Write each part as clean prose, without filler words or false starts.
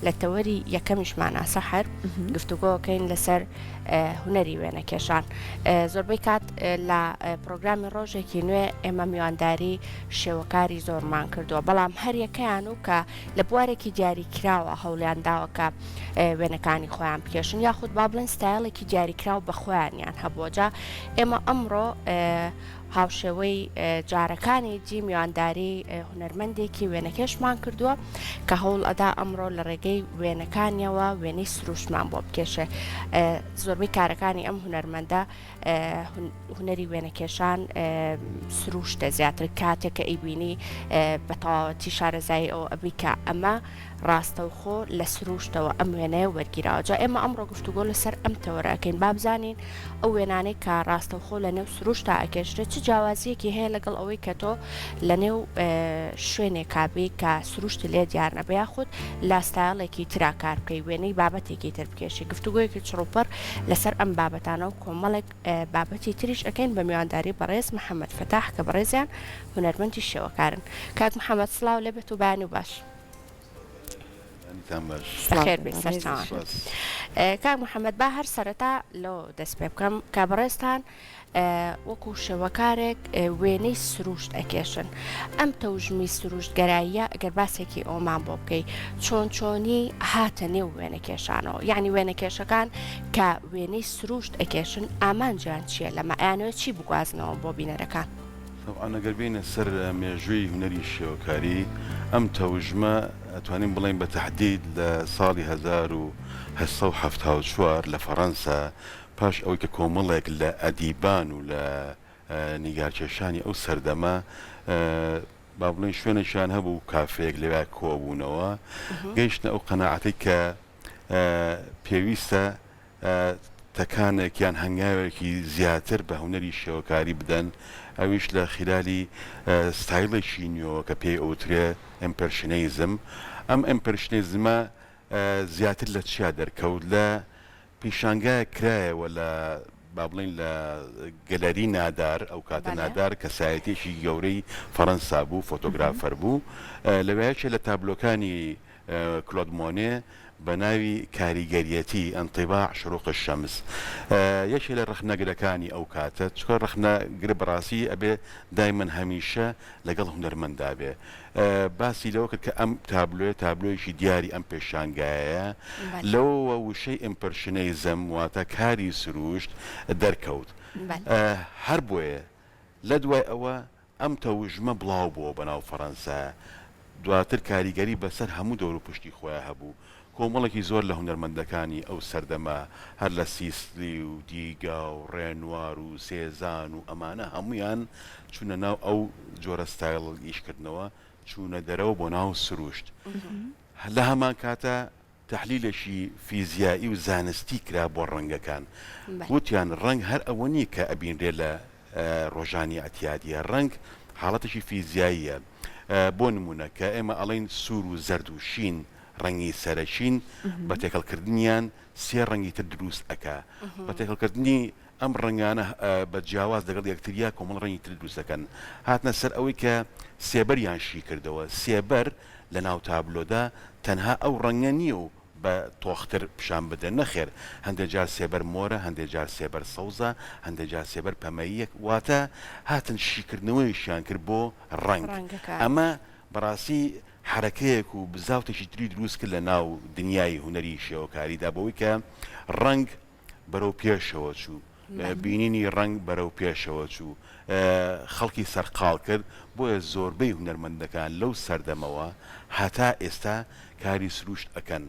لە تەوەری یەکەمیشمانا سەحەر گفتوگۆکەین لەسەر هونەری وێنەکێشان. زۆربەی کات لە پرۆگرامی ڕۆژێکی نوێ ئێمە میوانداری شێوەکاری زۆرمان کردووە، بەڵام هەریەکەیان و کە لە بوارێکی دیاریکراوە هەوڵیان داوە کە وێنەکانی خۆیان بکێشن یاخود با بڵێن ستایڵێکی دیاریکراو بە خۆیانیان هەبووە جا ئێمە ئەمڕۆ هاوشێوەی جارەکانی دی میوانداری هونەرمەندێکی وێنەکێشمان کردووە کە هەوڵ ئەدا ئەمڕۆ لە ڕێگەی وێنەکانیەوە وێنەی سروشتمان بۆ بکێشێ. زۆربەی کارەکانی ئەم هونەرمەندە هونەری وێنەکێشان سروشتە زیاتر کاتێک کە ئەیبینی بە تەواوەتی شارەزایی ئەوە ئەبی کە ئەمە ڕاستەوخۆ لە سروشتەوە ئەم وێنەیە وەرگیراوە. جا ئێمە ئەمڕۆ گفتوگۆ لەسەر ئەم تەوەرە ئەکەین با بزانین ئەو وێنانەی کە ڕاستەوخۆ لە نێو سروشتا ئەکێشرێت چ جیاوازییەکی هەیە لەگەڵ ئەوەی کە تۆ لە نێو شوێنێکا بی کە سروشت لێ دیار نەبێ یاخود لە ستایڵێکی ترا کار بکەی وێنەی بابەتێکی تر بکێشی گفتوگۆیەکی چڕوپڕ لەسەر ئەم بابەتانە و کۆمەڵێک بابەتی تریش ئەکەین بە میوانداری بەڕێز محەمەد فەتاح کە بەڕێزیان هونەرمەندی شێوەکارن. کاک محەمەد سڵاو لێبێت و بەیانی باش. بەیانیتان باش. بەخێر بێی سەرچاوان. کاک محەمەد با هەر سەرەتا لەوە دەست پێ بکەم کە بەڕێزتان وەکو شێوەکارێک وێنەی سروشت ئەکێشن ئەم تەوژمی سروشتگەراییە ئەگەر باسێکی ئەومان بۆ بکەی چۆن چۆنی هاتە نێو وێنەکێشانەوە یعنی وێنەکێشەکان کە وێنەی سروشت ئەکێشن ئامانجیان چییە لەمە ئەیانەوێت چی بگوازنەوە بۆ بینەرەکان؟ تەبعەن ئەگەر بێینە سەر مێژووی هونەری شێوەکاری، ئەم تەوژمە ئەتوانین بڵێین بە تەحدید لە ساڵی 1874 لە فەڕەنسا پاش ئەوەی کە کۆمەڵێک لە ئەدیبان و لە نیگارکێشانی ئەو سەردەمە با بڵێین شوێنێکیان هەبوو کافێیەک لەوێ کۆبوونەوە گەیشتنە ئەو قەناعەتەی کە پێویستە تەکانێک یان هەنگاوێکی زیاتر بە هونەری شێوەکاری بدەن، ئەویش لە خیلالی ستایڵێکی نوێوە کە پێی ئەوترێ ئیمپرشنیزم. ئەم ئیمپرشنیزمە زیاتر لە چیا دەرکەوت؟ لە پیشانگایەک کرایەوە لە با بڵێین لە گەلەری نادار، ئەو کاتە نادار کەسایەتیەکی گەورەی فەرەنسا بوو، فۆتۆگرافەر بوو، لەوێ یەکێ لە تابلۆکانی کلۆد مۆنێ بە ناوی کاریگەریەتی، انطباع شروق الشمس، یەکێ لە ڕەخنەگرەکانی ئەو کاتە، چونکە ڕەخنەگر بەڕاستی ئەبێ دایمەن هەمیشە لەگەڵ هونەرمەندا بێ، باسی لەوە کرد کە ئەم تابلۆیە تابلۆیەکی دیاری ئەم پێشانگایەیە، لەوەوە وشەی ئیمپرشنەیزم واتە کاری سروشت دەرکەوت. هەر بۆیە لە دوای ئەوە ئەم تەوژمە بڵاو بۆوە بەناو فەرەنسا، دواتر کاریگەری بەسەر هەموو دەوروپشتی خۆیا هەبوو، کۆمەڵێکی زۆر لە هونەرمەندەکانی ئەو سەردەمە هەر لە سیسلی و دیگا و ڕێنوار و سێزان و ئەمانە هەموویان چوونە ناو ئەو جۆرە ستایڵ ئیشکردنەوە چوونە دەرەوە بۆ ناو سروشت لە هەمانکاتا تەحلیلێکی فیزیایی و زانستی کرا بۆ ڕەنگەکان. وتیان ڕەنگ هەر ئەوە نییە کە ئەبینرێ لە ڕۆژانی ئیعتیادییە. ڕەنگ حاڵەتێکی فیزیاییە. بۆ نموونە کە ئێمە ئەڵێین سوور و زەرد و شین ڕەنگی سەرەکین، بە تێکەڵکردنیان سێ ڕەنگی تر دروست ئەکا. بە تێکەڵکردنی ئەم ڕەنگانە بە جیاواز لەگەڵ یەکتریا کۆمەڵ ڕەنگی تر دروست دەکەن. هاتنە سەر ئەوەی کە سێبەریان شی کردەوە. سێبەر لە ناو تابلۆدا تەنها ئەو ڕەنگە نییە و بە تۆختر پیشان بدرێن، نەخێر هەندێ جار سێبەر مۆرە، هەندێ جار سێبەر سەوزە، هەندێ جار سێبەر پەمەییە، واتە هاتن شیکردنەوەیەکیان کرد بۆ ڕەنگ. ئەمە بەڕاستی حەرەکەیەک و بزاوتێکی تری دروست کرد لە ناو دنیای هونەری شێوەکاریدا بەوەی کە ڕەنگ بەرەو پێشەوە چوو، بینینی ڕەنگ بەرەو پێشەوە چوو، خەڵکی سەرقاڵ کرد، بۆیە زۆربەی هونەرمەندەکان لەو سەردەمەوە هەتا ئێستا کاری سروشت ئەکەن.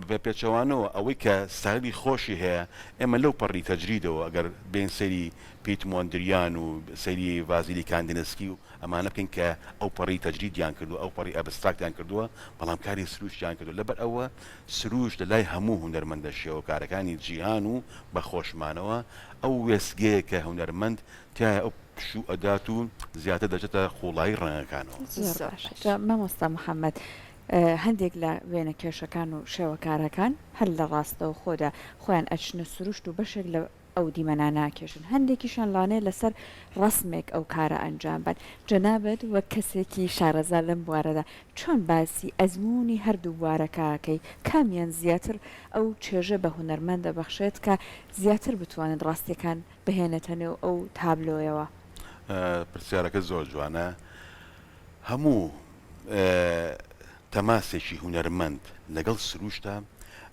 بە پێچەوانەوە ئەوەی کە ستایلی خۆشی هەیە، ئێمە لەو پەڕی تەجریدەوە ئەگەر بێین سەیری پیت مۆندریان و سەیری ڤازیلی کاندینسکی و ئەمانە بکەین کە ئەو پەڕی تەجریدیان کردووە، ئەو پەڕی ئەبستراکتیان کردووە، بەڵام کاری سروشتیان کردووە. لەبەر ئەوە سروشت لە لای هەموو هونەرمەندە شێوەکارەکانی جیهان و بە خۆشمانەوە ئەو وێستگەیە کە هونەرمەند تیایا ئەو پشوو ئەدات و زیاتر دەچێتە قووڵایی ڕەنگەکانەوە. زۆر باشە جا مامۆستا محەمەد هەندێک لە وێنەکێشەکان و شێوەکارەکان هەر لە ڕاستەوخۆدا خۆیان ئەچنە سروشت و بەشێک لە. ئەو دیمەنانە ئەکێشن هەندێکیشیان لەوانەیە لەسەر ڕەسمێک ئەو کارە ئەنجام بەن جەنابت وەک کەسێکی شارەزا لەم بوارەدا چۆن باسی ئەزموونی هەردوو بوارەکە ئەکەی کامیان زیاتر ئەو چێژە بە هونەرمەند ئەبەخشێت کە زیاتر بتوانێت ڕاستیەکان بهێنێتە نێو ئەو تابلۆیەوە؟ پرسیارەکە زۆر جوانە هەموو تەماسێکی هونەرمەند لەگەڵ سروشتا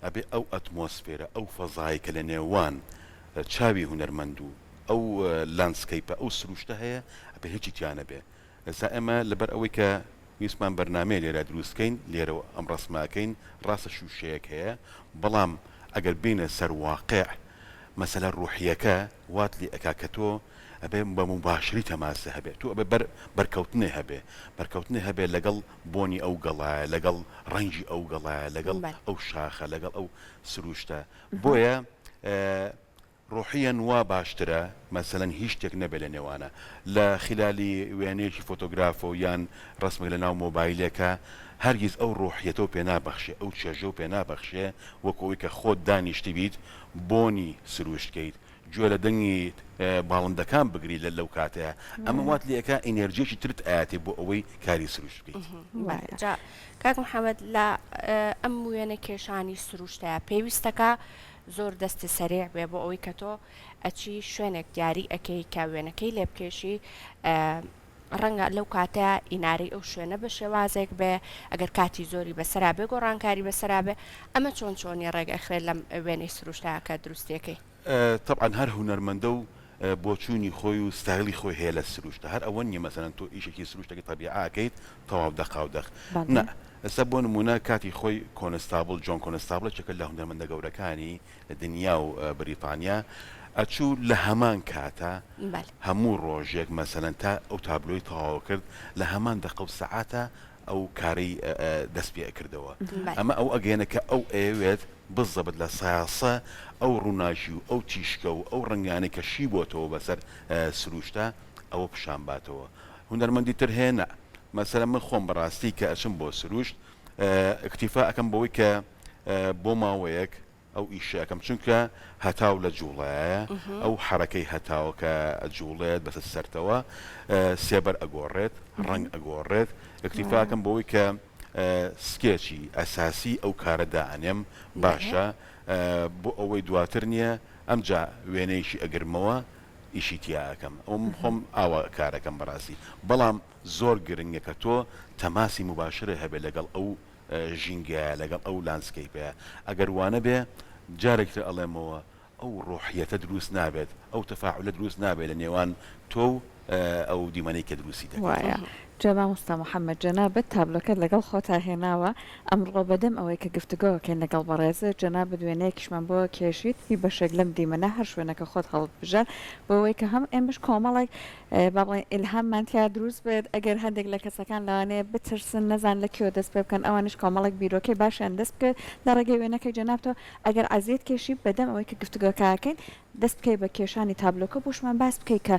ئەبێ ئەو ئەتمۆسفێرە، ئەو فەزایەی کە لە نێوان چاوی هونەرمەند و ئەو landscape ە، ئەو سروشتە هەیە، ئەبێ هیچی تیا نەبێ. ئێستا ئێمە لەبەر ئەوەی کە ویستمان بەرنامەیە لێرە دروست کەین، لێرەوە ئەم ڕەسمە ئەکەین، ڕاستە شووشەیەک هەیە، بەڵام ئەگەر بێینە سەر واقع، مەسەلە ڕوحییەکە وات لێ ئەکا کە تۆ ئەبێ بە موباشری تەماسە هەبێ، تۆ ئەبێ بەر بەرکەوتنێ هەبێ، بەرکەوتنێ هەبێ لەگەڵ بۆنی ئەو گەڵایە، لەگەڵ ڕەنگی ئەو گەڵایە، لەگەڵ ئەو شاخە، لەگەڵ ئەو سروشتە. بۆیە ڕۆحیەن وا باشترە مەسەلەن هیچ شتێک نەبێ لە نێوانە. لە خیلالی وێنەیەکی فۆتۆگرافەوە یان ڕەسمێک لە ناو مۆبایلێکا هەرگیز ئەو ڕۆحیەتەو پێ نابەخشێ، ئەو چێژەو پێ نابەخشێ وەکو ئەوەی کە خۆت دانیشتبیت بۆنی سروشت کەیت، گوێ لە دەنگی باڵندەکان بگری لە لەو کاتەیا ئەمە وات لێ ئەکا ئینێرجیەکی ترت ئەیاتێ بۆ ئەوەی کاری سروشت بکەیت. بەڵێ جا کاک محمد لە ئەم وێنە کێشانی سروشتەیا پێویستەکا زۆر دەستت سەریع بێ بۆ ئەوەی کە تۆ ئەچی شوێنێک دیاری ئەکەی کە وێنەکەی لێ بکێشی ڕەنگە لەو کاتەیا ئینارەی ئەو شوێنە بە شێوازێک بێ ئەگەر کاتی زۆری بەسەرا بێ گۆڕانکاری بەسەرا بێ ئەمە چۆن چۆنی ڕێک ئەخرێت لەم وێنەی سروشتا کە دروستیەکەی؟ تەبعەن هەر هونەرمەندە و بۆچوونی خۆی و ستایلی خۆی هەیە لە سروشتا هەر ئەوە نیە مەسەلەن تۆ ئیشێکی سروشتەکەی تەبیعە ئەکەیت تەواو دەقاو دەق نا ئێستا بۆ نموونە کاتی خۆی کۆنستابڵ جۆن کۆنستابڵ یەکێکە لە هونەرمەندە گەورەکانی دنیا و بریتانیا ئەچوو لە هەمان کاتا هەموو ڕۆژێک مەسەلەن تا ئەو تابلۆی تەواو کرد لە هەمان دەقە و سەعاتا ئەو کارەی دەست پێ ئەکردەوە ئەمە ئەو ئەگەیەنە کە ئەو ئەیەوێت بزەبت لە سایەسە ئەو ڕووناکی و ئەو تیشکە و ئەو ڕەنگانەی کە شی بۆتەوە بەسەر سروشتا ئەوە پیشان باتەوە هونەرمەندی تر هەیە نا مەسەلەن من خۆم بەڕاستی کە ئەچم بۆ سروشت ئیکتیفا ئەکەم بەوەی کە بۆ ماوەیەک ئەو ئیشە ئەکەم چونکە هەتاو لە جوڵەیە ئەو حەرەکەی هەتاوە کە ئەجوڵێت بەسەر سەرتەوە سێبەر ئەگۆڕێت ڕەنگ ئەگۆڕێت ئیکتیفا ئەکەم بەوەی کە سکێچی ئەساسی ئەو کارە دائەنێم باشە بۆ ئەوەی دواتر نییە ئەمجا وێنەیەکی ئەگرمەوە ئیشی تیا ئەکەم ئەوە من خۆم ئاوا کارەکەم بەڕاستی بەڵام زۆر گرنگە کە تۆ تەماسی موباشرە هەبێ لەگەڵ ئەو ژینگەیە لەگەڵ ئەو landscape ەیە ئەگەر وانەبێ جارێکی تر ئەڵێمەوە ئەو ڕۆحیەتە دروست نابێت ئەو تەفاعولە دروست نابێت لە نێوان تۆ و ئەو دیمەنەی کە دروستی دەکەیت. وایە جا مامۆستا محمد جەنابت تابلۆکەت لەگەڵ خۆتا هێناوە ئەمڕۆ بەدەم ئەوەی کە گفتوگۆ ئەکەین لەگەڵ بەڕێزت جەنابت وێنەیەکیشمان بۆ کێشیت هی بەشێک لەم دیمەنە هەر شوێنەکە خۆت هەڵتبژارد بۆ ئەوەی کە هەم ئێمەش کۆمەڵێک با بڵێین ئیلهاممان تیا دروست بێت، ئەگەر هەندێک لە کەسەکان لەوانەیە بترسن نەزانن لە کوێوە دەست پێ بکەن، ئەوانیش کۆمەڵێک بیرۆکەی باشیان دەست بکەوێت لە ڕێگەی وێنەکەی جەنابتەوە، ئەگەر عەزیەت کێشی بەدەم ئەوەی کە گفتوگۆکە ئەکەین دەست بکەی بە کێشانی تابلۆکە بۆشمان باس بکەی کە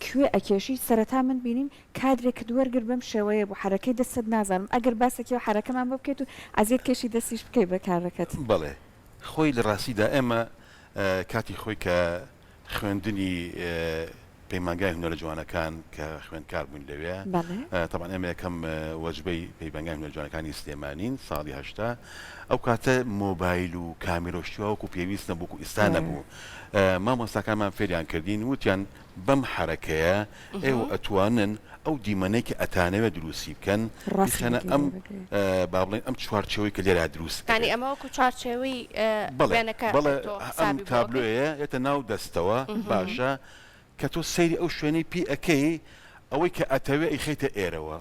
کوێ ئەکێشی، سەرەتا من بینیم کادرێکت وەرگرت بەم شێوەیە بوو حەرەکەی دەستت نازانم ئەگەر باسێکی ئەو حەرەکەمان بۆ بکەیت و عەزیەت کێشی دەستیش بکەی بە کارەکەت. بەڵێ خۆی لە ڕاستیدا ئێمە کاتی خۆی کە خوێندنی پەیمانگای هونەرە جوانەکان کە خوێندکار بووین لەوێ تەبعەن ئێمە یەکەم وەجبەی پەیمانگای هونەرە جوانەکانی سلێمانین ساڵی 80 ئەو کاتە مۆبایل و کامێرە و شتی وا وەکو پێویست نەبوو وەکو ئیستا نەبوو مامۆستاکانمان فێریان کردین وتیان بەم حەرەکەیە ئێوە ئەتوانن ئەو دیمەنەی کە ئەتانەوێت دروستی بکەن بیخەنە ئەم با بڵێین ئەم چوارچێوەی کە لێرە دروست یانی ئەمە وەکو چوارچێوەی وێنەکە بەڵێ ئەم تابلۆیە یەتە ناو دەستەوە باشە کە تۆ سەیری ئەو شوێنەی پێ ئەکەی ئەوەی کە ئەتەوێ ئەیخەیتە ئێرەوە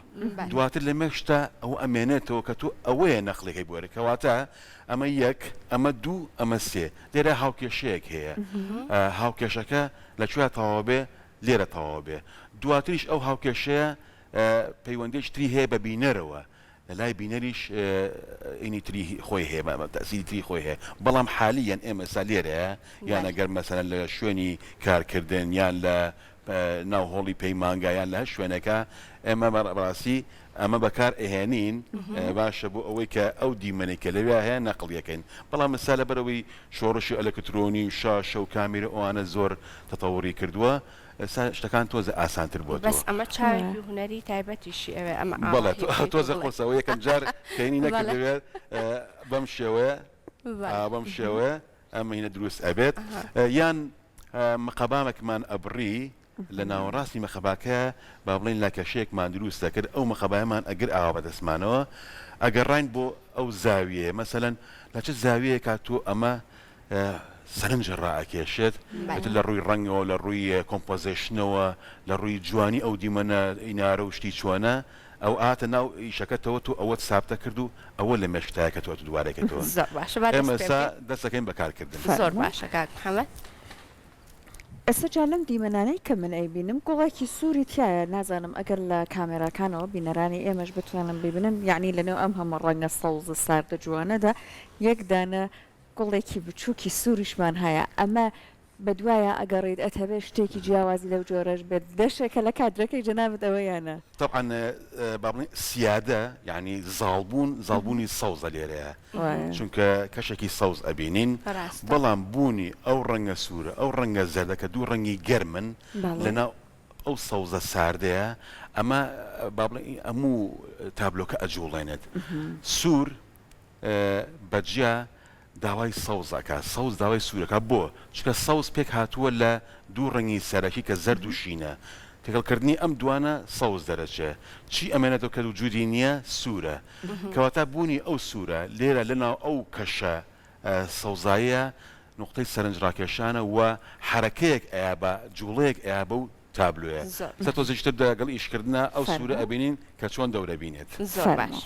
دواتر لە مێشکتا ئەوە ئەمێنێتەوە کە تۆ ئەوەیە نەقلەکەی بۆ ئێرە کەواتە ئەمە یەک ئەمە دوو ئەمە سێ لێرە هاوکێشەیەک هەیە هاوکێشەکە لە کوێ تەواو بێ لێرە تەواو بێ دواتریش ئەو هاوکێشەیە پەیوەندیی تری هەیە بە بینەرەوە لە لای بینەریش ئینی تری خۆی هەیە تەئسیری تری خۆی هەیە بەڵام حالیەن ئێمە ئێستا لێرەیە یان ئەگەر مەسەلەن لە شوێنی کارکردن یان لە ناو هۆڵی پەیمانگا یان لە هەر شوێنێکا ئێمە بەڕاستی. ئەمە بەکار ئەهێنین باشە بۆ ئەوەی کە ئەو دیمەنەی کە لەویا هەیە نەقڵی ئەکەین بەڵام ئێستا لەبەرئەوەی شۆڕشی ئەلەکترۆنی و شاشە و کامیرە ئەوانە زۆر تەتەوڕی کردووە ئێستا شتەکان تۆزێ ئاسانتر بەس بۆتەوە. ئەمە چاوێکی هونەری تایبەتیشی ئەوێ ئەمە بەڵێ ئاواهی بکەیت و تۆزێ بڵێی. قورسە ئەوە یەکەم جار کەینی بەڵێ. نەکردبێت بەم شێوەیە بەڵێ. بەم شێوەیە ئەم هینە دروست ئەبێت یان مقەبامەکمان ئەبڕی لە ناوەڕاستی مەخەباکە با بڵێین لاکەشەیەکمان دروست دەکرد، ئەو مەخەبایەمان ئەگرت ئاوا بە دەستمانەوە ئەگەڕاین بۆ ئەو زاویەیە، مەسەلەن لە چ زاویەیەکا تۆ ئەمە سەرنج ڕائەکێشێت، ئیتر لە ڕووی ڕەنگەوە، لە ڕووی composition ەوە، لە ڕووی جوانی ئەو دیمەنە ئینارە و شتی چۆنە، ئەو هاتە ناو ئیشەکەتەوە تۆ ئەوەت سابتە کرد و ئەوە لە مێشکتایە کە تۆ ئەتوو دووبارەی کەیتەوە. زۆر باشە با ئێمە دەست پێ ئێستا بکەین. دەست دەکەین بە کارکردن. زۆر فەرموو. باشە کاک محەمەد. ئێستا جا لەم دیمەنانەی کە من ئەیبینم گوڵێکی سووری تیایە نازانم ئەگەر لە کامێراکانەوە بینەرانی ئێمەش بتوانن بیبینن یەعنی لەنێو ئەم هەموو ڕەنگە سەوزە ساردە جوانەدا یەک دانە گوڵێکی بچووکی سووریشمان هەیە ئەمە بەدوایا ئەگەڕیت ئەتەوێ شتێکی جیاوازی لەو جۆرەش بێت دەشێ کە لە کادرەکەی جەنابت ئەوە یا نا؟ تەبعەن با بڵێین سیادە یانی زاڵبوون زاڵبوونی سەوزە لێرەیە چونکە کەشێکی سەوز ئەبینین بەڵام بوونی ئەو ڕەنگە سوورە ئەو ڕەنگە زەردە کە دوو ڕەنگی گەرمن لەناو ئەو سەوزە ساردەیە ئەمە با بڵێین هەموو تابلۆکە ئەجوڵێنێت سوور بەجیا داوای سەوز ئەکا سەوز داوای سوور ئەکا بۆ؟ چونکە سەوز پێک هاتووە لە دوو ڕەنگی سەرەکی کە زەرد و شینە تێکەڵ کردنی ئەم دوانە سەوز دەرەچێ چی ئەمێنێتەوە کە وجودی نییە سوورە کەواتە بوونی ئەو سوورە لێرە لەناو ئەو کەشە سەوزاییە نوقتەی سەرنج ڕاکێشانە و حەرەکەیەک ئەیا بە جوڵەیەک ئەیا بەو تابلۆیە سە تۆزێکی تر لەگەڵ ئیشکردنا ئەو سوورە ئەبینین کە چۆن دەورە بینێت. زۆر باش.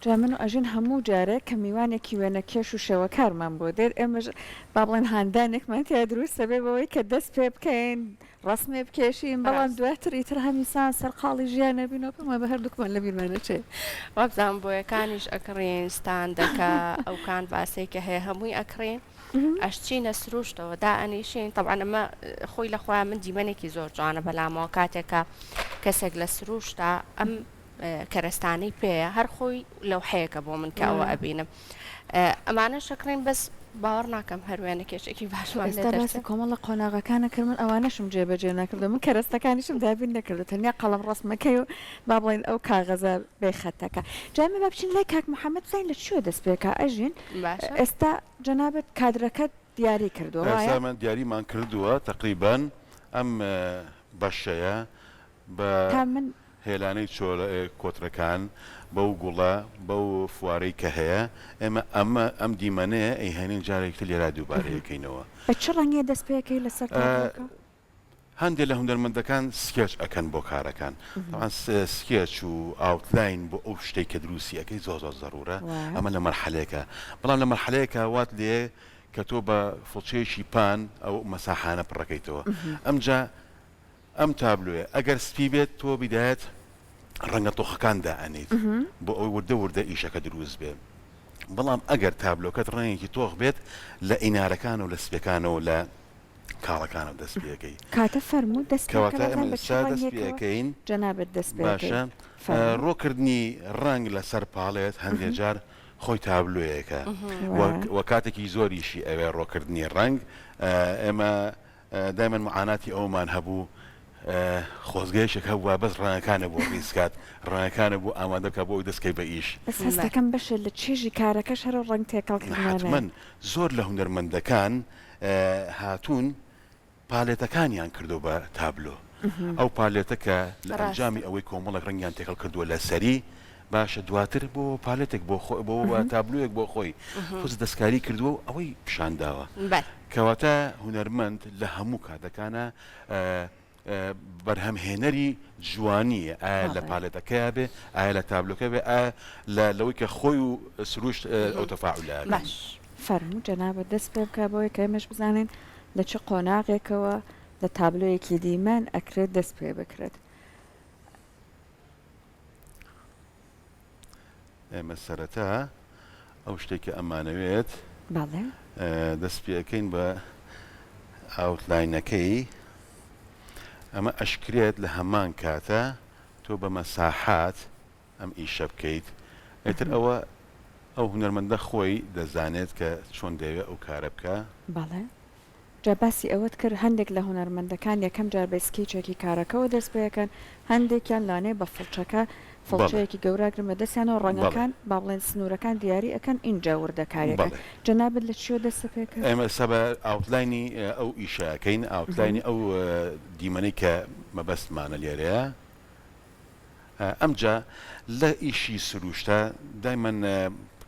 جا من و ئەژین هەموو جارێک کە میوانێکی وێنەکێش و شێوەکارمان بۆ دێت ئێمەش با بڵێن هاندانێکمان تیا دروست دەبێ بەوەی کە دەست پێ بکەین ڕەسمێ بکێشین بەڵام دواتر ئیتر هەمیسان سەرقاڵی ژیان ئەبین و پێم وایە هەردووکمان لەبیرمان ئەچێ. وابزانم بۆیەکانیش ئەکڕین ستاندەکە ئەو کانڤاسەی کە هەیە هەمووی ئەکڕین ئەشچینە سروشتەوە دائەنیشین تەبعەن ئەمە خۆی لە خۆیان من دیمەنێکی زۆر جوانە بەلامەوە کاتێکە کەسێک لە سروشتا ئەم کەرەستانەی پێیە هەر خۆی لەوحەیەکە بۆ من کە ئەوە ئەبینم ئەمانە شەکڕین بەس باوەڕ ناکەم هەر وێنە کێشێکی باشمان لێ ئێستا باسی دەرچێ. کۆمەڵە قۆناغەکانە کرد من ئەوانەشم جێبەجێ نەکردووە من کەرەستەکانیشم دابین نەکردووە تەنیا قەڵەم ڕەسمەکەی و با بڵێین ئەو کاغەزە بێ خەتەکە جا ئێمە با بچین لای کاک محەمەد بزانین لە کوێ دەست پێکا ئەژین باشە. ئێستا جەنابت کادرەکەت دیاری کردووە ئێستا وایە؟ من دیاریمان کردووە تەقریبەن ئەم بەشەیە بە تا من. هێلانەی چۆلە کۆترەکان بەو گوڵە بەو فوارەی کە هەیە ئێمە ئەمە ئەم دیمەنەیە ئەیهێنین جارێکی تر لێرا دووبارەی ئەکەینەوە. بە چ ڕەنگێ دەست پێ ئەکەی لەسەر تابلۆکە؟ هەندێ لە هونەرمەندەکان سکێچ ئەکەن بۆ کارەکان تەبعەن سکێچ و outline بۆ ئەو شتەی کە دروستی ئەکەی زۆر زۆر زەرورە ئەمە لە مەرحەلەیەکە بەڵام لە مەرحەلەیەکا وات لێ کە تۆ بە فڵچەیەکی پان ئەو مەساحانە پڕەکەیتەوە ئەمجا ئەم تابلۆیە ئەگەر سپی بێت تۆ بیدایەت ڕەنگە تۆخەکان دائەنێیت بۆ ئەوەی وردە وردە ئیشەکە دروست بێ بەڵام ئەگەر تابلۆکەت ڕەنگێکی تۆخ بێت لە ئینارەکان و لە سپیەکانەوە لە کاڵەکانەوە دەست پێەکەی کاتە فەرموو دەست پێ بکە کەواتە بزانم ئێمە بە چ ئێستا دەست ڕەنگێکەوە پێەکەین جەنابت دەست پێ ئەکەی باشە فەرموو. ڕۆکردنی ڕەنگ لەسەر palette هەندێ جار خۆی تابلۆیەکە وایە. و کاتێکی زۆریشی ئەوێ ڕۆکردنی ڕەنگ ئێمە دایمەن معاناتی ئەوەمان هەبوو خۆزگەیەکێک هەبووە بەس ڕەنگەکانە بۆ ڕیز کات ڕەنگەکانە بۆ ئامادە بکات بۆ ئەوەی دەست کەی بە ئیش. بەس هەستەکەم بەشێ لە چێژی کارەکەش هەر ئەو ڕەنگ تێکەڵ کردنانەیە. حەتمەن زۆر لە هونەرمەندەکان هاتوون palette ەکانیان کردووە بە تابلۆ ئەو palette ە کە لە ئەنجامی ئەوەی کۆمەڵێک ڕەنگیان تێکەڵ کردووە لەسەری باشە دواتر بۆ palette ێک بۆ خۆی بۆ تابلۆیەک بۆ خۆی تۆزە دەستکاری کردووە و ئەوەی پیشان داوە کەواتە هونەرمەند لە هەموو کاتەکانە بەرهەمهێنەری جوانیە ئایا لە palette ەکەیا بێ ئایا لە تابلۆکە بێ ئایا لە لەوەی کە خۆی و سروشت ئەو تەفاعولە باش فەرموو جەنابت دەست پێ بکە بۆی کە ئێمەش بزانین لە چ قۆناغێکەوە لە تابلۆیەکی دیمەن ئەکرێت دەست پێ بکرێت. ئێمە سەرەتا ئەو شتێک کە ئەمانەوێت دەست پێەکەین بە outline ەکەی ئەمە ئەشکرێت لە هەمان کاتە تۆ. تۆ بە مەساحات ئەم ئیشە بکەیت، ئیتر ئەوە ئەو هونەرمەندە خۆی دەزانێت کە چۆن دەیەوێت ئەو کارە بکا. بەڵێ. جا باسی ئەوەت کرد هەندێک لە هونەرمەندەکان یەکەم جار بە سکیچێکی کارەکەوە دەست پێکەن، هەندێکیان لەوانەیە بە فڵچەکە فڵچەیەکی گەورە ئەگرن بە دەستیانەوە ڕەنگەکان با بڵێن سنوورەکان دیاری ئەکەن ئینجا وردەکاریەکان. جەنابت لە چیەوە دەستت پێ کرد؟ ئێمە ئێستا بە outline ی ئەو ئیشە ئەکەین، outline ی ئەو دیمەنەی کە مەبەستمانە لێرەیە. ئەمجا لە ئیشی سروشتە دایمەن